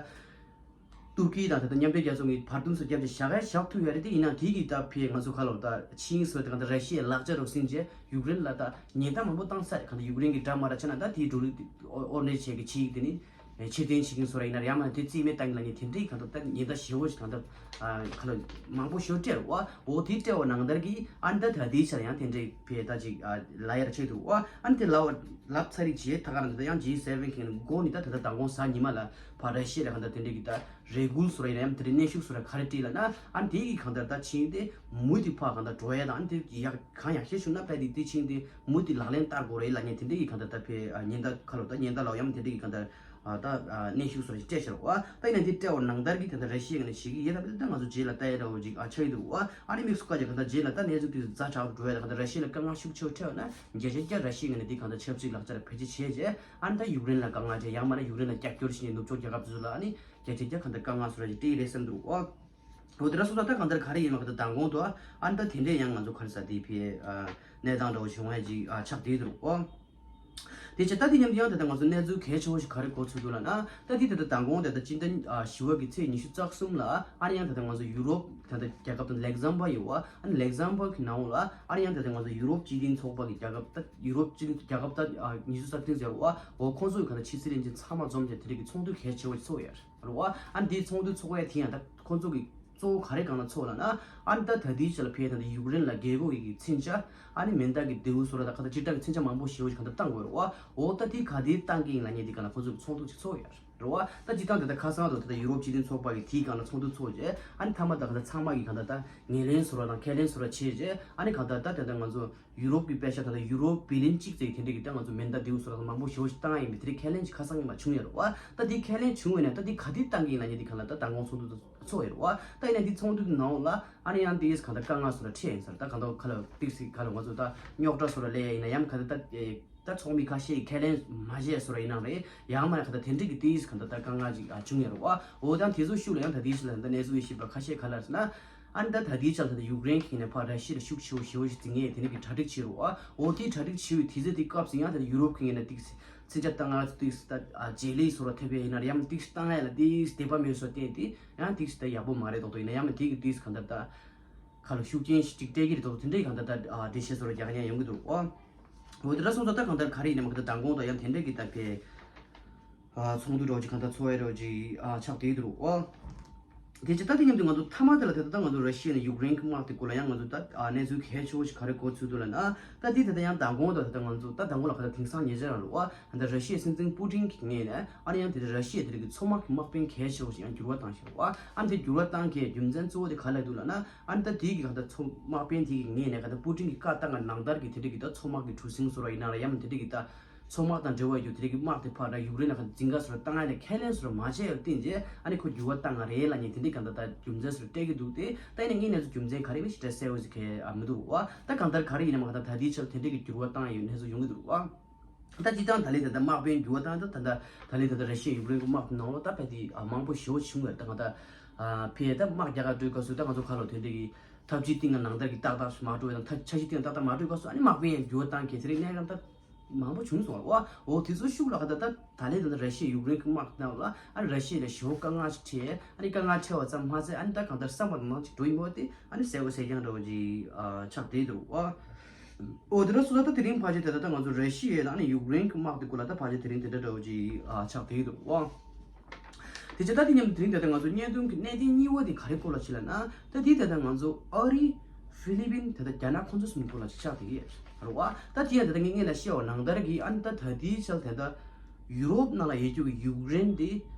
ཏུར་ཀི་དང་ད་ལྟ་མཉམ་འབྲེལ་རྒྱལ་ཚོགས་ཀྱི་བར་འདུམ་སོགས་བརྒྱབ་བྱས་བཞག་ག་བཞག་ཐུབ་ཡ་རེད། དེ་ཡིན་ན་དེ་གི་ད་ཕའི་ང་ཚོ་ཁ་ལ་ད་ཆིངས་ཡིག་སོགས་དེ་ག་ད་ར་ཤི་ཡའི་ལག་ཆ་རུ་ཟིན་བྱས་ཡུཀ་རེན་ལ་ད་ཉེན་བརྡ་མང་པོ་བཏང་ས་རེད། ག་ད་ཡུཀ་རེན་གི་འདྲ་མ་འདྲ་ཆ་ན་ད་དེའི་འབྲུ་རིགས་ཨོ་ཨོ་རེ་བྱས་གི་ཆིངས་ཡིག་དེ་ནི། ཕྱིར་འཐེན་བྱེད་མཁན་སོ་ར་ཡིན་ན་ར་ཡང་མ་དེ་རྩིས་མེད་བཏང་གི་ལ་ནི་དེ་འདྲའི་གང་ལྟར་ད་ཉེན་བརྡ་ཞེ་བོ་ཞིག་གང་ལྟར་ཁ་ལ་མང་པོ་ཞེ་བོ་སྤྲད་རོགས། འོ་དེ་སྤྲད་པ་ནང་ལྟར་གྱི་ཨ་ནི་ད་ད་དེའི་ཆར་ཡང་དེ་འདྲའི་ཕེ་ད་ཅིག་ལ་ཡར་ཆེད་དུ་འོ་ཨ་ནི་དེ་ལབ་ལབ་ཚར་རིགས་བྱས་ད་ག་རང་ད་ཡང་ཇི་སེ་ཝེན་གི་མགོ་ནི་ད་ད་ད་མགོ་གཟའ་ཉི་མ་ལ་ཕ་ར་ཤི་ཡ་ལ་གང་ལྟར་དེ་འདྲའི་གི་ད་རེ་སྐུལ་སོ་ར་ཡིན་ན་ཡང་དེ་འདྲའི་གནས་ཤུགས་སོ་ར་ག་རེ་སྤྲད་ལ་ན་ཨ་ནི་དེ་གི་གང་ལྟར་ད་ཕྱིན་ཏེ་མུ་དེ་ཕ་གང་ལྟར་འགྲོ་ཡ་ད་ཨ་ནི་དེ་ཡག་གང་ཡག་ཤེས་བྱུང་ན་ཕ་དེ་དེ་ཕྱིན་ཏེ་མུ་དེ་ལག་ལེན་བསྟར་དགོས་རེད་ལ་ངས་དེ་འདྲའི་གི་གང་ལྟར་ད་ཕེ་ཉེན་བརྡ་ཁ་ལོ་ད་ཉེན་བརྡ་ལ་ཡང་དེ་འདྲའི་གི་གང་ལྟར། ཨ་ད་ཨ་གནས་ཤུགས་སོགས་ཀྱི་སྤྲད་ཤར་བ། ད་ཡིན་ན་འདི་སྤྲད་བ་ནང་ལྟར་གྱི་དེ་འདྲ་ར་ཤི་ཡ་ངོས་ནས་ཞིག་ཡིན་ད་ད་ང་ཚོ་རྗེས་ལ་ལྟ་ཡ་འདྲ་བོ་ཅིག་ཨ་ཆགས་ཡི་འདུག་བ། ཨ་ནི་དམིགས་སུ་བཀར་ཀྱི་གང་ལྟར་རྗེས་ལ་ད་གནས་ཚུལ་དེ་ཚོ་ཛ་དྲག་ཏུ་འགྲོ་ཡ་ད་གང་ལྟར་ར་ཤི་ཡ་ལ་དཀའ་ངལ་ཤུགས་ཆེ་བ་འཕྲད་བ་ན་བརྒྱ་ཆ་བརྒྱ་ར་ཤི་ཡ་ངོས་ནས་འདི་གང་ལྟར་ཆབ་སྲིད་ལག་ཆ་ལ་བེད་སྤྱོད་བྱས་རྗེས་ཨ་ནི་ད་ཡུཀ་རེན་ལ་དཀའ་ངལ་འཕྲད་ཡང་མ་ན་ཡུཀ་རེན་ལ་རྒྱབ་སྐྱོར་བྱེད་མཁན་ནུབ་ཕྱོགས་རྒྱལ་ཁབ་དེ་ཚོ་ལ་ཨ་ནི་བརྒྱ་ཆ་བརྒྱ་གང་ལྟར་དཀའ་ངལ་བཟོ་ར་ཅིག་སྤྲད་ཡི་རེད་བསམ་འདུག་བ། འོ་དེ་འདྲ་སོང་ཙང་ད་གང་ལྟར་ག་རེ་ཡིན་མ་ག་ད་མདང་དགོང་དུ་ཨ་ནི་ད་དེ་འདྲས་ཡང་ང་ཚོ་ག་རེ་ཟ་དེ་ཕི་ཨ་གནས་སྟངས་འདྲ་བོ་བྱུང་བ་ཅིག་ཨ་ཆགས་བསྡད་འདུག་ཨོ། དེ་བྱས་ད་དེ་མཉམ་དུ་ཡང་ད་ལྟ་ང་ཚོ་གནས་ཚུལ་གལ་ཆེ་བོ་ཞིག་ག་རེ་གོ་ཚུལ་འདུག་ལབ་ན་ད་དེ་ད་ལྟ་མདང་དགོང་ད་ལྟ་སྤྱི་ཟླ་ཨ་བཞི་པ་གི་ཚེས་ཉི་ཤུ་རྩ་གསུམ་ལ་ཨ་ནི་ཡང་ད་ལྟ་ང་ཚོ་ཡུ་རོབ་ད་ལྟ་རྒྱལ་ཁབ་དང་ལེག་ཟམ་བར་ཡོད་བ། ཨ་ནི་ལེག་ཟམ་བར་གི་ནང་ལ་ཨ་ནི་ཡང་ད་ལྟ་ང་ཚོ་ཡུ་རོབ་སྤྱི་མཐུན་ཚོགས་པ་གི་རྒྱལ་ཁབ་ད་ཡུ་རོབ་སྤྱི་མཐུན་རྒྱལ་ཁབ་ད་ཉི་ཤུ་རྩ་བདུན་ཟེར་བ་འོ་ཁོང་ཚོ་གི་ག་ལ་ཕྱི་སྲིད་བློན་ཆེན་ཚང་མ་འཛོམས་བྱས་དེ་རིགས་ཀྱི་ཚོགས་འདུ་གལ་ཆེ་བོ་ཞིག་ཚོགས་ཡོད་རེད་བ། ཨ་ནི་དེའི་ཚོགས་འདུ་ཚོགས་ཡ་དེ་ཡང་ད་ཁོང་ཚོ་གི་གཙོ་བོ་ག་རེ་སྒང་ལ་ཚོགས་ལབ་ན་ཨ་ནི་ད་ད་ལྟའི་ཆ་ལ་ཕེ་ད་ལྟ་ཡུཀ་རེན་ལ་རྒྱལ་སྒོ་ཡི་གི་མཚོན་ཆ་ཨ་ནི་མེ་མདའ་གི་མདེའུ་སོགས་ལ་ད་ག་ད་སྤྱིར་བཏང་གི་མཚོན་ཆ་མང་པོ་ཞེ་བོ་ཞིག་ག་ད་བཏང་དགོས་རེད་བ། འོ་ད་དེ་ག་དེ་བཏང་གི་ཡིན་ལབ་མཁན་དེ་ག་ལ་ཁོང་ཚོ་གི་ཚོགས་འདུ་ཅིག་ཚོགས་ཡོད་རེད་བ། ད་སྤྱིར་བཏང་དེ་ད་ཁ་སང་དུ་ད་ལྟ་ཡུ་རོབ་སྤྱི་མཐུན་ཚོགས་པ་གི་དེའི་སྒང་ལ་ཚོགས་འདུ་ཚོགས་རྗེས་ཨ་ནི་མཐའ་མ་ད་ག་ད་ཚང་མ་གི་ག་ད་ད་ངོས་ལེན་སོགས་ལ་དང་ཁས་ལེན་སོགས་ལ་བྱས་རྗེས་ཨ་ནི་ག་ད་ད་དེ་ད་ང་ཚོ་ཡུ་རོབ་ཀྱི་པེ་ཤ་ད་ལྟ་ཡུ་རོབ་བི་ལིན་གཅིག་ཙམ་དེ་འདྲ་གི་ད་ང་ཚོ་མེ་མདའ་མདེའུ་སོགས་ལ་མང་པོ་ཞེ་བོ་ཞིག་བཏང་ཡ་ཡིན་པའི་དེ་རིགས་ཁས་ལེན་ཅིག་ཁ་སང་ཉིན་མ་བྱུང་ཡོད་རེད་བ། ད་དེ་ཁས་ལེན་བྱུང་བས་ན་ད་དེ་ག་དེ་བཏང་གི་ཡིན་ལབ་མཁན་དེ་ག་ལ་ད་མདང་དགོང་ཚོགས་འདུ་ཚོགས་ཡོད་རེད་བ། ད་ཡིན་ན་དེ་ཚོགས་འདུ་གི་ནང་ལ་ཨ་ནི་ཡང་དེ་ག་ད་དཀའ་ངལ་སོགས་ལ་འཕྲད་ཡིན་ཟེར། ད་ག་ད་ག་ལ་ཏིག་སི་ག་ལ་ང་ཚོ་ད་རྙོག་དྲ་སོགས་ལ་སླེབས་ཡ་ཡིན་ན་ཡང་ག་ད་ད་ད་ཚོགས་མི་ཁ་ཤས་ཀྱིས་ཁས་ལེན་མ་བྱས་སོགས་ལ་ཡིན་ནའང་རེད། ཡང་མ་ན་ག་ད་དེ་འདྲ་གི་དེ་ག་ད་ད་དཀའ་ངལ་ཅིག་ཨ་བྱུང་ཡོད་རེད་བ། འོ་ད་དེ་ཚོ་ཤུགས་ལ་ཡང་ད་དེ་ཚོ་ལ་ད་གནས་ཚུལ་ཤེས་པ་ཁ་ཤས་ག་ལ་ཟེར་ན། ཨ་ནི་ད་ད་ལྟའི་ཆར་ད་ལྟ་ཡུཀ་རེན་གྱི་ནས་ཕར་ར་ཤི་ཡ་ལ་ཤུགས་ཆེ་བོ་ཞེ་བོ་ཞིག་འཛིང་ངེས་དེ་ནས་ཀྱི་གྲ་སྒྲིག་བྱེད་རོགས་ཨ། འོ་དེའི་གྲ་སྒྲིག་བྱེད་པའི་དུས་ཚོད་དེ་སྐབས་སུ་ཡང་ད་ལྟ་ཡུ་རོབ་ཀྱི་ངོས་ནས་ཏིག་སི་མཚོན་ཆ་བཏང་ང་ཏིག་སི་ད་ཨ་རྗེས་ལུས་སོགས་ལ་ཐེབས་པ་ཡིན་ན་ཡང་ཏིག་སི་བཏང་ཡ་ལ་ཏིག་སི་དད་པ་མེད་སོགས་བསྟན་ཏེ་ཡང་ཏིག་སི་ད་ཡག་པོ་མ་རེད་མདོག་མདོག་ཡིན་ན་ཡང་དེ་གི་ཏིག་སི་གང་ལྟར་ད་ཁ་ལ་ཤུགས་རྐྱེན་ཞིག་ཅིག་སྤྲད་ཀྱི་རེད་མདོག་དེ་འདྲའི་གང་ལྟར་ད་ཨ་འགྲེལ་བཤད་སོགས་ལ་རྒྱག་མཁན་ཡོང་གི་འདུག་ཨ། འོ་དེ་འདྲ་སོང་ཙང་ད་གང་ལྟར་ག་རེ་ཡིན་ནའང་གང་ལྟར་མདང་དགོང་དང་ཡང་དེ་འདྲ་གི་ད་ཕེ། ཚོགས་འདུ་འདྲ་བོ་ཅིག་གང་ལྟར་ཚོགས་ཡ་འདྲ་བོ་ཅིག་ཆགས་བསྡད་འདུག་ཨོ། དེ་ཅི་ད་དེ་མཉམ་དུ་ང་ཚོ་མཐའ་མ་དེ་ལ་དེ་ད་ལྟ་ང་ཚོ་ར་ཤི་ཡ་ནས་ཡུཀ་རེན་གྱི་དམག་དེ་སྐོར་ལ་ཡང་ང་ཚོ་ད་གནས་ཚུལ་གལ་ཆེ་བོ་ཞིག་ག་རེ་གོ་ཚུལ་འདུག་ལབ་ན། ད་དེ་ད་ལྟ་ཡང་མདང་དགོང་དང་ད་ལྟ་ང་ཚོ་ད་མདང་དགོང་ལ་ག་ད་དེང་སང་ཉེ་ཆར་རང་ལ་ཨོ་ད་ལྟ་ར་ཤི་ཡའི་སྲིད་འཛིན་པུ་ཏིན་གྱི་ངོས་ནས་ཨ་ནི་ཡང་དེ་ད་ར་ཤི་ཡ་དེ་རིགས་ཀྱི་མཚོ་དམག་གི་དམག་དཔོན་གལ་ཆེ་བོ་ཞིག་ཡང་འགྱུར་བ་བཏང་ཤག་ཨོ། ཨ་ནི་དེ་འགྱུར་བ་བཏང་གི་རྒྱུ་མཚན་གཙོ་བོ་དེ་ག་ལ་འདུག་ལབ་ན། ཨ་ནི་ད་དེའི་གི་ག་ད་མཚོ་དམག་དཔོན་དེའི་གི་ངོས་ནས་ག་ད་པུ་ཏིན་གྱི་བཀའ་བཏང་ག་ནང་ལྟར་གི་དེ་འདྲ་གི་ད་མཚོ་དམག་གི་གྲུ་གཟིངས་བཟོ་ར་ཡིན་ན་ར་ཡང་དེ་འདྲ་གི་ད། མཚོ་དམག་དང་འབྲེལ་བ་ཡོད་དེ་རིགས་ཀྱི་དམག་དེ་ཕར་ར་ཡུཀ་རེན་ལ་ཁ་འཛིང་ག་སོར་བཏང་ཡ་ལ་ཁས་ལེན་སོར་མ་བྱས་ཡོད་བསྟན་རྗེས་ཨ་ནི་ཁོ་འགྱུར་བ་བཏང་ང་རེད་ལབ་མཁན་དེ་འདྲའི་གང་ལྟར་ད་རྒྱུ་མཚན་སོར་སྤྲད་ཀྱི་འདུག་སྟེ། ད་ཡིན་ན་ངས་ནས་ཚོ་རྒྱུ་མཚན་ག་རེ་མི་ཞིག་སྤྲད་གསལ་བོ་ཞིག་གས་ཨ་མི་འདུག་བ། ད་གང་ལྟར་ག་རེ་ཡིན་ན་མ་གང་ལྟར་ད་ལྟའི་ཆར་དེ་འདྲའི་གི་འགྱུར་བ་བཏང་ཡ་ཡོད་གནས་ཚུལ་ཡོང་གི་འདུག་བ། ད་སྤྱིར་བཏང་ད་ལས་ད་ལྟ་དམག་དཔོན་འགྱུར་བ་བཏང་ད་ད་ལྟ་ད་ལས་ད་ལྟ་ར་ཤི་ཡ་ཡུཀ་རེན་གི་དམག་དེ་ནང་ལོ་ད་ཕལ་དེ་ཨ་མང་པོ་ཞེ་བོ་བྱུང་བས། ད་གང་ལྟར་ཨ་ཕལ་ད་དམག་རྒྱག་ག་འགྲོའི་སྐབས་སུ་ད་ང་ཚོ་ཁ་ལོ་དེ་འདྲའི་གི་ཐབས་ཇུས་སྟེང་ང་ནང་ལྟར་གི་ཏག་ཏག་མ་འགྲོ་བས་དང་ཐབས་འཆར་གཞི་སྟེང་ཏག་ཏག་མ་འགྲོའི་སྐབས་སུ་ཨ་ནི་དམག་དཔོན་ཡང་འགྱུར་བ་བཏང་གལ་དེ་རིགས་གནས་སྐབས་ད། མང་པོ་བྱུང་སོང་བ། འོ་དེ་ཚོ་ཤུགས་ལ་ག་ད་ད་ད་ལས་ད་ད་ར་ཤི་ཡ་ཡུཀ་རེན་གྱི་དམག་ནང་ལ་ཨ་ནི་ར་ཤི་ཡ་ལ་ཞེ་བོ་དཀའ་ངལ་ཞིག་འཕྲད། ཨ་ནི་དཀའ་ངལ་འཕྲད་པ་ཙམ་མ་ཟད་ཨ་ནི་ད་གང་ལྟར་བསམ་པ་ནང་ཅིག་འགྲོ་ཡིན་པ་དེ་ཨ་ནི་གསལ་པོ་གསལ་རྐྱང་འདྲ་བོ་ཅིག་ཨ་ཆགས་བསྡད་འདུག་བ། འོ་དེ་འདྲ་སོང་ཙང་ད་དེ་རིང་ཕལ་ཆེར་དེ་ད་ད་ང་ཚོ་ར་ཤི་ཡ་དང་ཨ་ནི་ཡུཀ་རེན་གྱི་དམག་དེ་སྐོར་ལ་ད་ཕལ་ཆེར་དེ་རིང་དེ་འདྲ་འདྲ་བོ་ཅིག་ཨ་ཆགས་བསྡད་འདུག་བ། དེ་ཆ་ད་དེ་མཉམ་དུ་དེ་རིང་ད་ལྟ་ང་ཚོ་བརྙན་ཐུང་གི་གནད་དོན་གཉིས་པ་དེ་ག་རེ་སྐོར་ལ་ཞིག་ལབ་ན། ད་དེ་ད་ལྟ་ང་ཚོ་ཨ་རི་ཧྥི་ལི་པིན་ད་ལྟ་རྒྱ་ནག་ཁོང་ཚོ་གསུམ་སྐོར་ལ་ཞིག་ཆགས་བསྡད་ཀྱི་ཡོད་རེད་བ། ད་དེ་ཡང་ད་ལྟ་ངས་ངས་ལ་བཤད་པ་ནང་ལྟར་གྱི་ཨ་ནི་ད་ད་དེའི་ཆར་ད་ལྟ་ཡུ་རོབ་ནང་ལ་ཡོད་རྒྱུ་གི་ཡུཀ་རེན་དེ་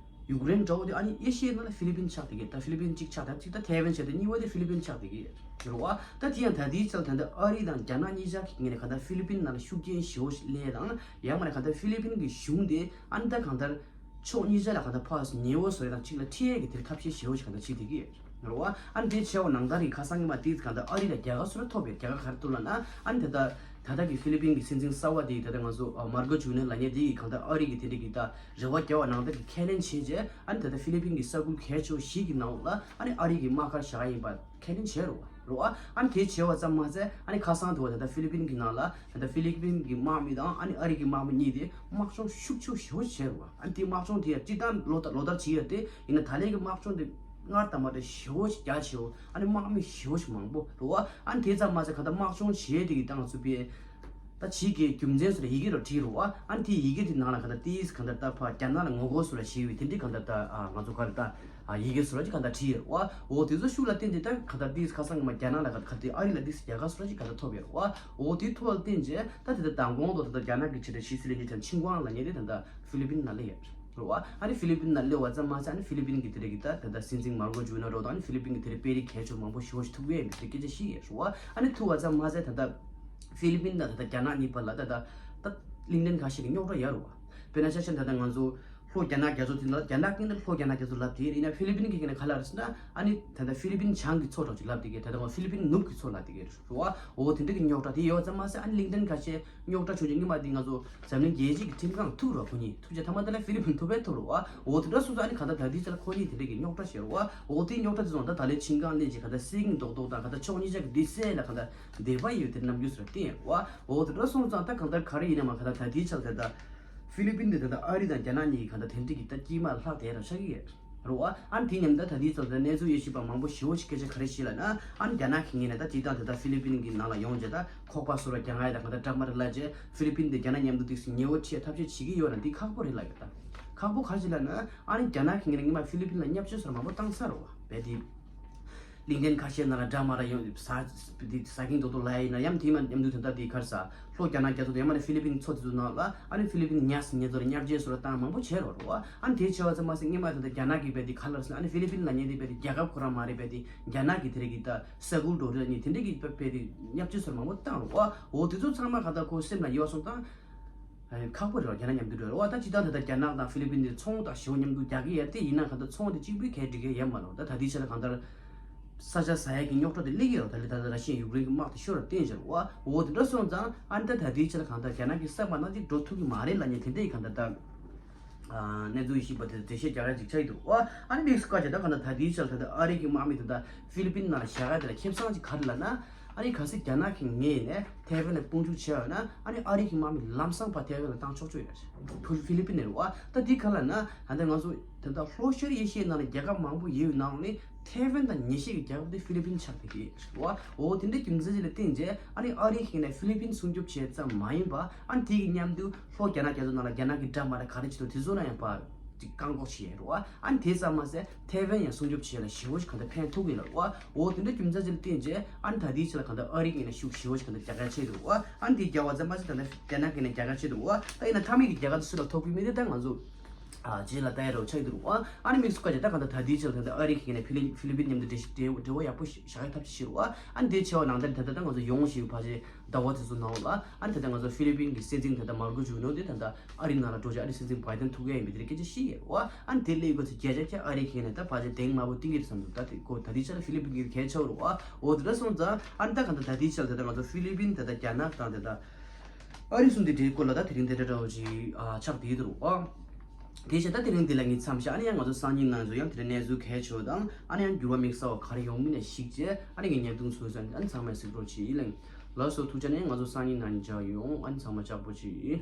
ཡུཀ་རེན་འདྲ་བོ་དེ་ཨ་ནི་ཨེ་ཤི་ཡའི་ནང་ལ་ཧྥི་ལི་པིན་ཆགས་བསྡད་ཀྱི་ད་ཧྥི་ལི་པིན་གཅིག་ཆགས་ད་གཅིག་ད་ཐའེ་ཝན་བྱས་ད་གཉིས་པ་དེ་ཧྥི་ལི་པིན་ཆགས་བསྡད་ཀྱི་ཡོད་རེད་བ། ད་དེ་ཡང་ད་དེའི་ཆར་ད་ལྟ་ཨ་རི་དང་རྒྱ་ནག་གཉིས་ཆར་གྱི་ངོས་ནས་གང་ལྟར་ཧྥི་ལི་པིན་ནང་ལ་ཤུགས་རྐྱེན་ཞེ་བོ་ཞིག་སླེབས་དང་ཡང་མ་ནས་གང་ལྟར་ཧྥི་ལི་པིན་གྱི་གཞུང་དེ་ཨ་ནི་ད་གང་ལྟར། ཕྱོགས་གཉིས་ཆ་ལ་གང་ལྟར་ཕར་ཉེ་བོ་བཟོ་ཡ་དང་གཅིག་ལ་ཁྲིད་ཡས་ཀྱི་དེར་ཐབས་ཤེས་ཞེ་བོ་ཞིག་གང་ལྟར་བྱེད་བསྡད་ཀྱི་ཡོད་རེད་བ། ཨ་ནི་དེ་བྱས་པ་ནང་ལྟར་གྱི་ཁ་སང་ཉི་མ་དེ་གང་ལྟར་ཨ་རི་ལ་རྒྱལ་ཁ་སོ་ར་ཐོབ་པའི་རྒྱལ་ཁ་ག་རེ་ཐོབ་ལབ་ན་ཨ་ནི་ད་ལྟ་ད་ལྟ་གི་ཧྥི་ལི་པིན་གྱི་སྲིད་འཛིན་གསར་བ་དེ་ད་ལྟ་ང་ཚོ་མར་ཀོ་ཇུ་ནེ་ལབ་མཁན་དེ་གི་གང་ལྟར་ཨ་རི་གི་དེ་འདྲ་གི་ད་རེ་བ་རྒྱག་པ་ནང་ལྟར་གྱི་ཁས་ལེན་བྱས་རྗེས་ཨ་ནི་ད་ལྟ་ཧྥི་ལི་པིན་གྱི་ས་ཁུལ་གལ་ཆེ་བ་བཞི་གི་ནང་ལ་ཨ་ནི་ཨ་རི་གི་དམག་སྒར་བཞག་ཡིན་པ། ཁས་ལེན་བྱས་རོགས་རོགས་ཨ་ནི་དེ་བྱས་པ་ཙམ་མ་ཟད་ཨ་ནི་ཁ་སང་དུ་བ་ད་ལྟ་ཧྥི་ལི་པིན་གྱི་ནང་ལ་ད་ལྟ་ཧྥི་ལི་པིན་གྱི་དམག་མི་དང་ཨ་ནི་ཨ་རི་གི་དམག་མི་གཉིས་དེ་དམག་སྦྱོང་ཤུགས་ཆེ་ཞེ་པོ་བྱས་རོགས་ཨ་ནི་དེ་དམག་སྦྱོང་དེ་ཡང་སྤྱིར་བཏང་ལོ་ལྟར་ལོ་ལྟར་བྱེད་ཡོད་དེ་ཡིན་ན་ད་ལན་གྱི་དམག་སྦྱོང་དེ་སྔར་དང་མ་འདྲ་ཞེ་པོ་རྒྱ་ཆེ་བོ་ཨ་ནི་དམག་མི་ཞེ་པོ་ཞིག་མང་པོ་རོགས་ཨ་ནི་དེ་ཙམ་མ་ཟད་ག་ད་དམག་སྦྱོང་བྱས་དེ་གི་སྟངས་ཚུད་པའི། ད་ཕྱིས་ཀྱི་རྒྱུ་མཚན་སུ་ར་ཡི་གེ་རུ་བྲིས་རུ་བ། ཨ་ནི་དེ་ཡི་གེ་དེ་ནང་ལ་ག་ད་ཏིས་ག་ད་ད་ཕ་རྒྱ་ནག་ལ་ངོ་རྒོལ་སུ་ར་བྱས་ཡོད་དེ་འདྲའི་ག་ད་ད་ང་ཚོ་ག་རེ་ད་ཡི་གེ་སུ་ར་ཅི་ག་ད་བྲིས་ཡོད་བ། འོ་དེ་ཚོ་ཤུགས་ལ་བརྟེན་ཏེ་ད་ག་ད་ཏིས་ཁ་སང་གི་མ་རྒྱ་ནག་ལ་ག་ད་ག་ཏི་ཨ་རི་ལ་ཏིས་རྒྱ་གར་སུ་ར་ཅི་ག་ད་ཐོབ་ཡོད་བ། འོ་དེ་ཐོབ་ལ་བརྟེན་ཅེ་ད་དེ་ད་དང་གོང་དུ་ད་ད་རྒྱ་ནག་གི་ཆེད་དུ་ཕྱི་སྲིད་བློན་ཆེན་ཆིན་ཀོང་ལ་ཉེ་དེ་ད་ད་ཧྥི་ལི་པིན་ནང་ལ་ཡོད་རུ་བ། ཨ་ནི་ཧྥི་ལི་པིན་ནང་སླེབས་པ་ཙམ་མ་ཟད་ཨ་ནི་ཧྥི་ལི་པིན་གྱི་དེ་རིགས་ཀྱི་ད་ད་ད་སྲིད་འཛིན་མར་ཀོ་ཇུ་ནོ་རོ་དང་ཨ་ནི་ཧྥི་ལི་པིན་གྱི་དེ་རིགས་དཔོན་རིགས་གལ་ཆེ་མང་པོ་ཞེ་པོ་ཞིག་ཐུག་ཡས་མི་དེ་སྐད་ཆ་ཞིག་ཡོད་རུ་བ། ཨ་ནི་ཐུག་པ་ཙམ་མ་ཟད་ད་ད་ཧྥི་ལི་པིན་དང་ད་ད་རྒྱ་ནག་གཉིས་བར་ལ་ད་ད་ད་གླེང་སྟེགས་ཁ་ཤས་ཀྱི་རྙོག་དྲ་ཡོད་རུ་བ། དཔེར་ན་ཆ་བཞག་ན་ད་ད་ང་ཚོ་ལྷོ་རྒྱ་ནག་རྒྱ་མཚོ་དེ་ལ་རྒྱ་ནག་གི་ནི་ལྷོ་རྒྱ་ནག་རྒྱ་མཚོ་ལབ་དེ་ཡིན་ན་ཧྥི་ལི་པིན་གྱི་ནི་ག་ལ་རེད་ཟེར་ན་ཨ་ནི་ད་ལྟ་ཧྥི་ལི་པིན་བྱང་གི་མཚོ་འདྲ་ཅིག་ལབ་དེ་གས། ད་ལྟ་ང་ཧྥི་ལི་པིན་ནུབ་ཀྱི་མཚོ་ལབ་དེ་གས་རེད་བ། འོ་དེ་འདྲ་གི་རྙོག་དྲ་དེ་ཡོད་ཙམ་མ་ཟད་ཨ་ནི་གླེང་སྟེགས་ཁ་ཤས་རྙོག་དྲ་བྱུང་རྗེས་སྔོན་མ་དེ་ང་ཚོ་འཛམ་གླིང་རྒྱལ་སྤྱི་གི་ཁྲིམས་ཁང་ཐུག་རོགས་ཁོ་གཉིས་ཐུག་རྗེས་མཐའ་མ་དེ་ལ་ཧྥི་ལི་པིན་ཐུག་པས་ཐུག་རོགས་བ། འོ་དེ་འདྲ་སོང་ཙང་ཨ་ནི་ག་ད་ད་ལྟའི་ཆ་ལ་ཁོ་གཉིས་དེ་འདྲ་གི་རྙོག་དྲ་བྱེད་རོགས་བ། འོ་དེའི་རྙོག་དྲ་དེ་ཚོ་ད་ད་ལན་ཆིན་ཀོང་ལེན་གྱིས་ག་ད་སྲིད་དབང་རྡོག་རྡོག་དང་ག་ད་ཕྱོགས་གཉིས་ཆ་གི་དེ་སེལ་ལ་ག་ད་འདོད་པ་ཡོད་དེ་རྣམ་འགྱུར་ཟེར་བ་དེ་ཡིན་རོགས་བ། འོ་དེ་འདྲ་སོང་ཙང་ད་གང་ལྟར་ག་རེ་ཡིན་ན་མ་ག་ད་ད་ལྟའི་ཆ་ལ་ད་ད་ཧྥི་ལི་པིན་དེ་ད་ད་ཨ་རི་དང་རྒྱ་ནག་གཉིས་ཀྱི་ག་ད་དེ་འདྲ་གི་ད་དཀྱིལ་མ་ལྷག་བསྡད་ར་ཆགས་ཀྱི་ཡོད། རོ་ཨ། ཨ་ནི་དེ་མཉམ་དུ་ད་ལྟའི་ཆར་ད་གནས་ཚུལ་དབྱེ་ཞིབ་པ་མང་པོ་ཞེ་པོ་ཞིག་སྐད་ཆ་ག་རེ་བཤད་ལབ་ན། ཨ་ནི་རྒྱ་ནག་གི་ངོས་ནས་ད་སྤྱིར་བཏང་དེ་ད་ཧྥི་ལི་པིན་གྱི་ནང་ལ་ཡོང་རྗེས་ད་ཁོག་པ་སོ་ར་རྒྱ་ནག་ཡ་ད་གང་ལྟར་འདྲ་མ་འདྲ་ལབ་རྗེས་ཧྥི་ལི་པིན་དེ་རྒྱ་ནག་མཉམ་དུ་ཏོག་ཙམ་ཉེ་བོ་ཁྲིད་ཐབས་ཤེས་བྱེད་ཀྱི་ཡོད་ན་འདི་ཁག་པོ་རེད་ལབ་ཡོད་ད། ཁག་པོ་ག་རེ་བྱེད་ལབ་ན། ཨ་ནི་རྒྱ་ནག་གི་ངོས་ནས་སྔོན་མ་ཧྥི་ལི་པིན་ལ་བརྙས་བཅོས་སོ་ར་མང་པོ་བཏང་ཚར་རོ་བས་དེ། གླེང་སྟེགས་ཁ་ཤས་ནང་ལ་འདྲ་མ་འདྲ་ཡོང་ཟ་འདི་ཟ་གིན་མདོག་མདོག་ལབ་ཡིན་ན་ཡང་དེ་མ་མཉམ་དུ་དེ་འདྲ་དེ་ག་རེ་ཟ། ལྷོ་རྒྱ་ནག་རྒྱ་མཚོ་དང་ཡང་མ་ནི་ཧྥི་ལི་པིན་མཚོ་དེ་ཚོ་ནང་ལ་ཨ་ནི་ཧྥི་ལི་པིན་ཉ་སི་ཉེ་ཚོར་བརྙས་བཅོས་སོ་ར་བཏང་མང་པོ་བྱས་རོགས་རོགས། ཨ་ནི་དེ་བྱས་པ་ཙམ་མ་ཟད་སྔོན་མ་དེ་འདྲ་རྒྱ་ནག་གི་བས་དེ་ག་ལ་ཟེར་ན་ཨ་ནི་ཧྥི་ལི་པིན་ལ་ཉེ་དེ་བས་དེ་རྒྱ་ནག་གི་དེ་རིགས་ཀྱི་ད་ས་ཁུལ་འགྲོ་རེས་ཉེ་དེ་འདྲ་གི་བས་དེ་བརྙས་བཅོས་སོ་ར་མང་པོ་བཏང་རོགས། འོ་དེ་ཚོ་ཚང་མ་ག་ད་ཁོ་སེམས་ལ་ཡོད་སོང་ད། ཁག་པོ་རེད་བ། རྒྱ་ནག་མཉམ་དུ་འགྲོ་རེད་བ། ད་ཅི་ལྟར་ད་ལྟ་རྒྱ་ནག་དང་ཧྥི་ལི་པིན་དེ་ཚོང་དང་ཞེ་པོ་མཉམ་དུ་རྒྱག་གི་ཡོད་དེ་ཡིན་ན་གང་ལྟར་ཚོང་དེ་གཅིག་པུའི་གས་འགྲིག་གི་ཡོད་མ་རེད། ད་ད་ལྟའི་ཆ་ལ་གང་ལྟར་ས་ཆ་ཟ་ཡས་ཀྱི་རྙོག་དྲ་དེ་སླེབས་ཀྱི་ཡོད་རེད། ད་ལྟ་ད་ར་ཤི་ཡན་ཡུཀ་རེན་གྱི་དམག་དེ་ཤོར་ར་བརྟེན་བྱས་རེད་བ། འོ་དེ་འདྲ་སོང་ཙང་ཨ་ནི་ད་ད་ལྟའི་ཆ་ལ་གང་ལྟར་རྒྱ་ནག་གི་བསམ་པ་ནང་དེ་འགྲོ་ཐུབ་ཀྱི་མ་རེད་ལབ་མཁན་དེ་འདྲ་ཡི་གང་ལྟར་ད་གནས་ཚུལ་ཡིན་ཞིག་པ་དེ་འགྲེལ་བཤད་རྒྱག་ཡ་ཅིག་ཆགས་ཀྱི་འདུག་བ། ཨ་ནི་དམིགས་སུ་བཀར་བྱས་ད་གང་ལྟར་ད་ལྟའི་ཆ་ལ་ད་ལྟ་ཨ་རི་གི་དམག་མི་དེ་ད་ཧྥི་ལི་པིན་ནང་ལ་བཞག་ཡ་དེ་ལ་ཁེ་བཟང་ཅིག་ག་རེ་ལབ་ན། ཨ་ནི་གལ་སྲིད་རྒྱ་ནག་གི་ངོས་ནས་ཐའེ་ཝན་ལ་དཔུང་འཇུག་བྱས་ཡོད་ན་ཨ་ནི་ཨ་རི་གི་དམག་མི་ལམ་སང་ཕར་ཐའེ་ཝན་ལ་བཏང་ཆོག་ཆོག་ཡོད་རེད། ཧྥི་ལི་པིན་ནས་རེད་བ། ད་འདི་ག་ལ་ན་ད་ལྟ་ང་ཚོ་ད་ལྟ་ལྷོ་ཤར་ཨེ་ཤི་ཡའི་ནང་ལ་རྒྱལ་ཁབ་མང་པོ་ཡོད་ནང་ནས་ཐའེ་ཝན་དང་ཉེ་ཤོས་ཀྱི་རྒྱལ་ཁབ་དེ་ཧྥི་ལི་པིན་ཆགས་བསྡད་ཀྱི་རེད་བ། འོ་དེ་འདྲའི་རྒྱུ་མཚན་ཅིག་ལ་བརྟེན་རྗེས་ཨ་ནི་ཨ་རིའི་ངོས་ནས་ཧྥི་ལི་པིན་སྲུང་སྐྱོབ་བྱས་ཙམ་མ་ཡིན་པ་ཨ་ནི་དེ་གི་མཉམ་དུ་ལྷོ་རྒྱ་ནག་རྒྱ་མཚོ་ནང་ལ་རྒྱ་ནག་གི་དགྲ་དམག་ར་ག་རེ་བྱེད་འདུག་དེ་ཚོ་ལ་ཡང་ཕར་ཅིག་བཀག་འགོག་བྱེད་ཡས་རེད་བ། ཨ་ནི་དེ་ཙམ་མ་ཟད་ཐའེ་ཝན་ཡང་སྲུང་སྐྱོབ་བྱེད་ཡས་ལ་ཞེ་པོ་ཞིག་གང་ལྟར་ཕན་ཐོགས་ཀྱི་ཡོད་རེད་བ། འོ་དེ་འདྲ་རྒྱུ་མཚན་ཅིག་ལ་བརྟེན་རྗེས་ཨ་ནི་ད་ལྟའི་ཆ་ལ་གང་ལྟར་ཨ་རིའི་ངོས་ནས་ཤུགས་ཞེ་པོ་ཞིག་གང་ལྟར་རྒྱག་ཡ་ཆེ་འདུག་བ། ཨ་ནི་དེ་རྒྱག་པ་ཙམ་མ་ཟད་ད་ལྟ་རྒྱ་ནག་གི་ནས་རྒྱག་ཡ་ཆེ་འདུག་བ། ད་ཡིན་ན་མཐའ་མའི་གི་རྒྱལ་ཁ་དེ་སུ་ལ་ཐོབ་ཀྱི་མིན་དེ་ད་ང་ཚོ་ཨ་རྗེས་ལ་ལྟ་ཡ་རོགས་ཆགས་ཀྱི་འདུག་བ། ཨ་ནི་དམིགས་སུ་བཀར་བྱས་ད་གང་ལྟར་ད་ལྟའི་ཆ་ལ་ད་ལྟ་ཨ་རི་གི་ནས་ཧྥི་ལི་ཧྥི་ལི་པིན་མཉམ་དུ་འབྲེལ་འབྲེལ་འབྲེལ་བ་ཡག་པོ་ཞིག་བཞག་ཡ་ཐབས་ཤེས་བྱེད་རོགས་བ། ཨ་ནི་དེ་བྱས་པ་ནང་ལྟར་ད་ལྟ་ད་ང་ཚོ་ཡོང་བཞིན་པའི་ཕལ་ཆེར་ཟླ་བ་དེ་ཚོ་ནང་ལ་ཨ་ནི་ད་ལྟ་ང་ཚོ་ཧྥི་ལི་པིན་གི་སྲིད་འཛིན་ད་ལྟ་མར་ཀོ་ཇུ་ནོ་དེ་ད་ལྟ་ཨ་རི་ནང་ལ་འགྲོ་རྗེས་ཨ་རི་སྲིད་འཛིན་བྷའི་ཏན་ཐུག་གི་ཡིན་པའི་དེ་རིགས་སྐད་ཆ་བཤད་ཡོད་རེད་བ། ཨ་ནི་དེ་སླེབས་དགོས་ཚེ་བརྒྱ་ཆ་བརྒྱ་ཨ་རི་གི་ནས་ད་ཕལ་ཆེར་གདེང་དམར་པོ་བཏིང་གི་རེད་བསམ་འདུག་ད་དེ་ཁོ་ད་ལྟའི་ཆ་ལ་ཧྥི་ལི་པིན་གི་གལ་ཆེ་བ་རེད་བ། འོ་དེ་འདྲ་སོང་ཙང་ཨ་ནི་ད་གང་ལྟར་ད་ལྟའི་ཆ་ལ་ད་ལྟ་ང་ཚོ་ཧྥི་ལི་པིན་ད་ལྟ་རྒྱ་ནག་དང་ད་ལྟ་ཨ་རི་གསུམ་དེ་འབྲེལ་སྐོར་ལ་ད་དེ་རིང་དེ་འདྲ་འདྲ་བོ་ཅིག་ཨ་ཆགས་བསྡད་འདུག་རེད་བ། དེ་བྱས་ད་དེ་རིང་འདི་ལ་ངས་མཚམས་བཞག་ཨ་ནི་ཡང་ང་ཚོ་སང་ཉིན་ནང་ཚོ་ཡང་དེ་འདྲ་གནས་ཚུལ་གལ་ཆེ་བ་དང་ཨ་ནི་ཡང་འགྱུར་བ་དམིགས་བསལ་བ་ག་རེ་ཡོང་མིན་ལ་གཞིགས་བྱས་ཨ་ནི་ངས་བརྙན་ཐུང་བཟོས་ཚར་ཨ་ནི་ཚང་མས་གཟིགས་རོགས་བྱེད་ཡིན་ལགས། ལགས་སོ་ཐུགས་རྗེ་ཆེ། ང་ཚོ་སང་ཉིན་ནང་མཇལ་ཡོང་། ཨ་ནི་ཚང་མ་ལྕགས་པོ་བྱེད།